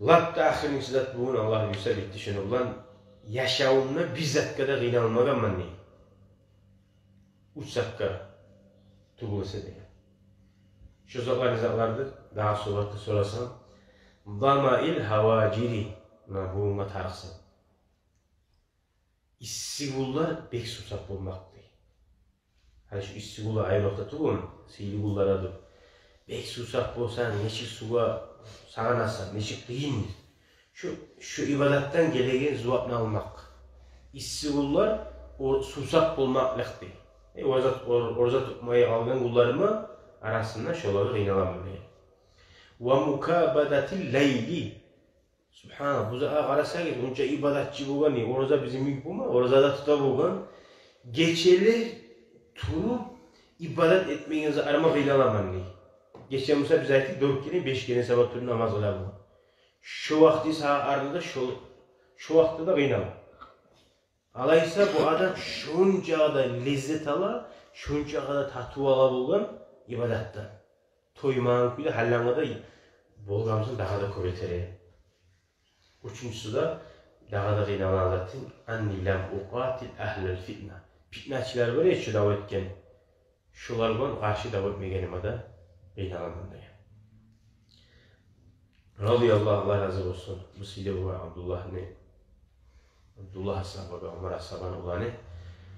Лап да ахырынгъы зат бугюн, Аллагь буюрса, битди шону булан. Яшавумда бир затгъа да къыйналмагъанман дей. Уьч затгъа тюгюл эсе деген. Шо затлар не затлардыр? Дагъы согъатда сорасам, замаил гьаважири, муна бугюнге тарыкъсан. Исси гюнлер бек сувсап болмакъ дей. Гьали шу исси гюнлер айрокъда тюгюлмю, сыйлы гюнлер де. Бек сувсап болсанг, нечик сувгъа сагъынасан, нечик къыйын. Шу, шу ибадатдан гелеген зувапны алмакъ. Исси гюнлер о сувсап болмакълыкъ дей. Э, ораза, ор-, ораза тутмай къалгъан гюнлерими арасында шолагъа къыйналаман дей. Ва мукабадатил лайли. Субгьаналлагь, бу затгъа къарасагъыз, онча ибадатчы болгъан, не, ораза бизин йимик болма, ораза да тута болгъан. Гечелер туруп ибадат этмеген затлагъа къыйналаман дей. Гече буса биз айтдыкъ, дёрт керен, беш керен сабат туруп намаз къыла болгъан. Шо вакъти сагъа арнада, шо, шо вакътиде де къыйнала. Алайса бу адам шончакъы да леззет ала, шончакъы да татыв ала болгъан ибадатдан. Тоймагъан кюйде, гьаллангъы да болгъан буса, дагъы да кёп этер эди. Уьчюнчюсю де, дагъы да къыйналагъан заты, анни лам укъатил агьлал фитна. Фитначылар бар эди чи дав этген, шолар булан къаршы дав этмегениме де къыйналаман деген. Радияллагьу, Аллагь рази болсун, бу сыйлы улан Абдуллагьны, Абдуллагь асгьабагъа, Умар асгьабаны уланы.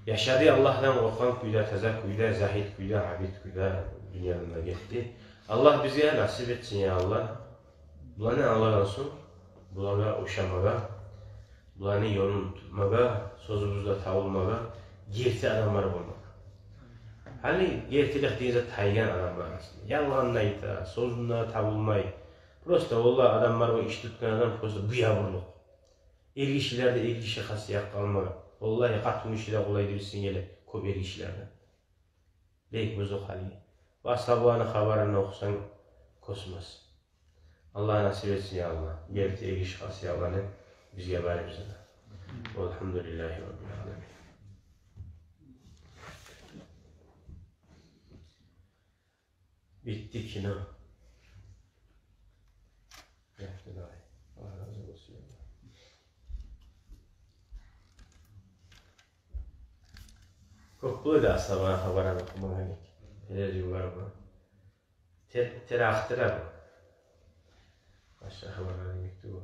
Яшады Аллагьдан къоркъгъан кюйде, таза кюйде, загьид кюйде, абид кюйде дюньядан да гетди. Аллагь бизге насип этсин, я Аллагь. Буланы англардан сонг, булагъа ошамагъа, буланы ёлун тутмагъа, сёзюбюзде табылмагъа, герти адамлар болмагъа. Гьали гертилик деген зат тайгъан адамлар арасында. Ялгъан да айта, сёзюнде табылмай. Просто, валлагь, адамлар бар, иш тутгъан адам просто буябурлукъ. Эргишилерде эргиши хасият къалмагъан. Валлагь, къатынгиши де къолай деп эсинге геле, кёп эргишилерде. Бек бузукъ гьали. Башгъа буланы хабарын охусанг, космос. Аллагь насип этсин, я Аллагь. Герти эргиши хасиятланы бизге, барыбызгъа да. Валгьамдулиллагьи раббил аламин. Битди кино. Кёп бола да асгьабаны хабарланы охумагъан экен. Гьеле югъар бу. Тер-, тер ахтыра бу. Башгъа хабарлар демекди бу.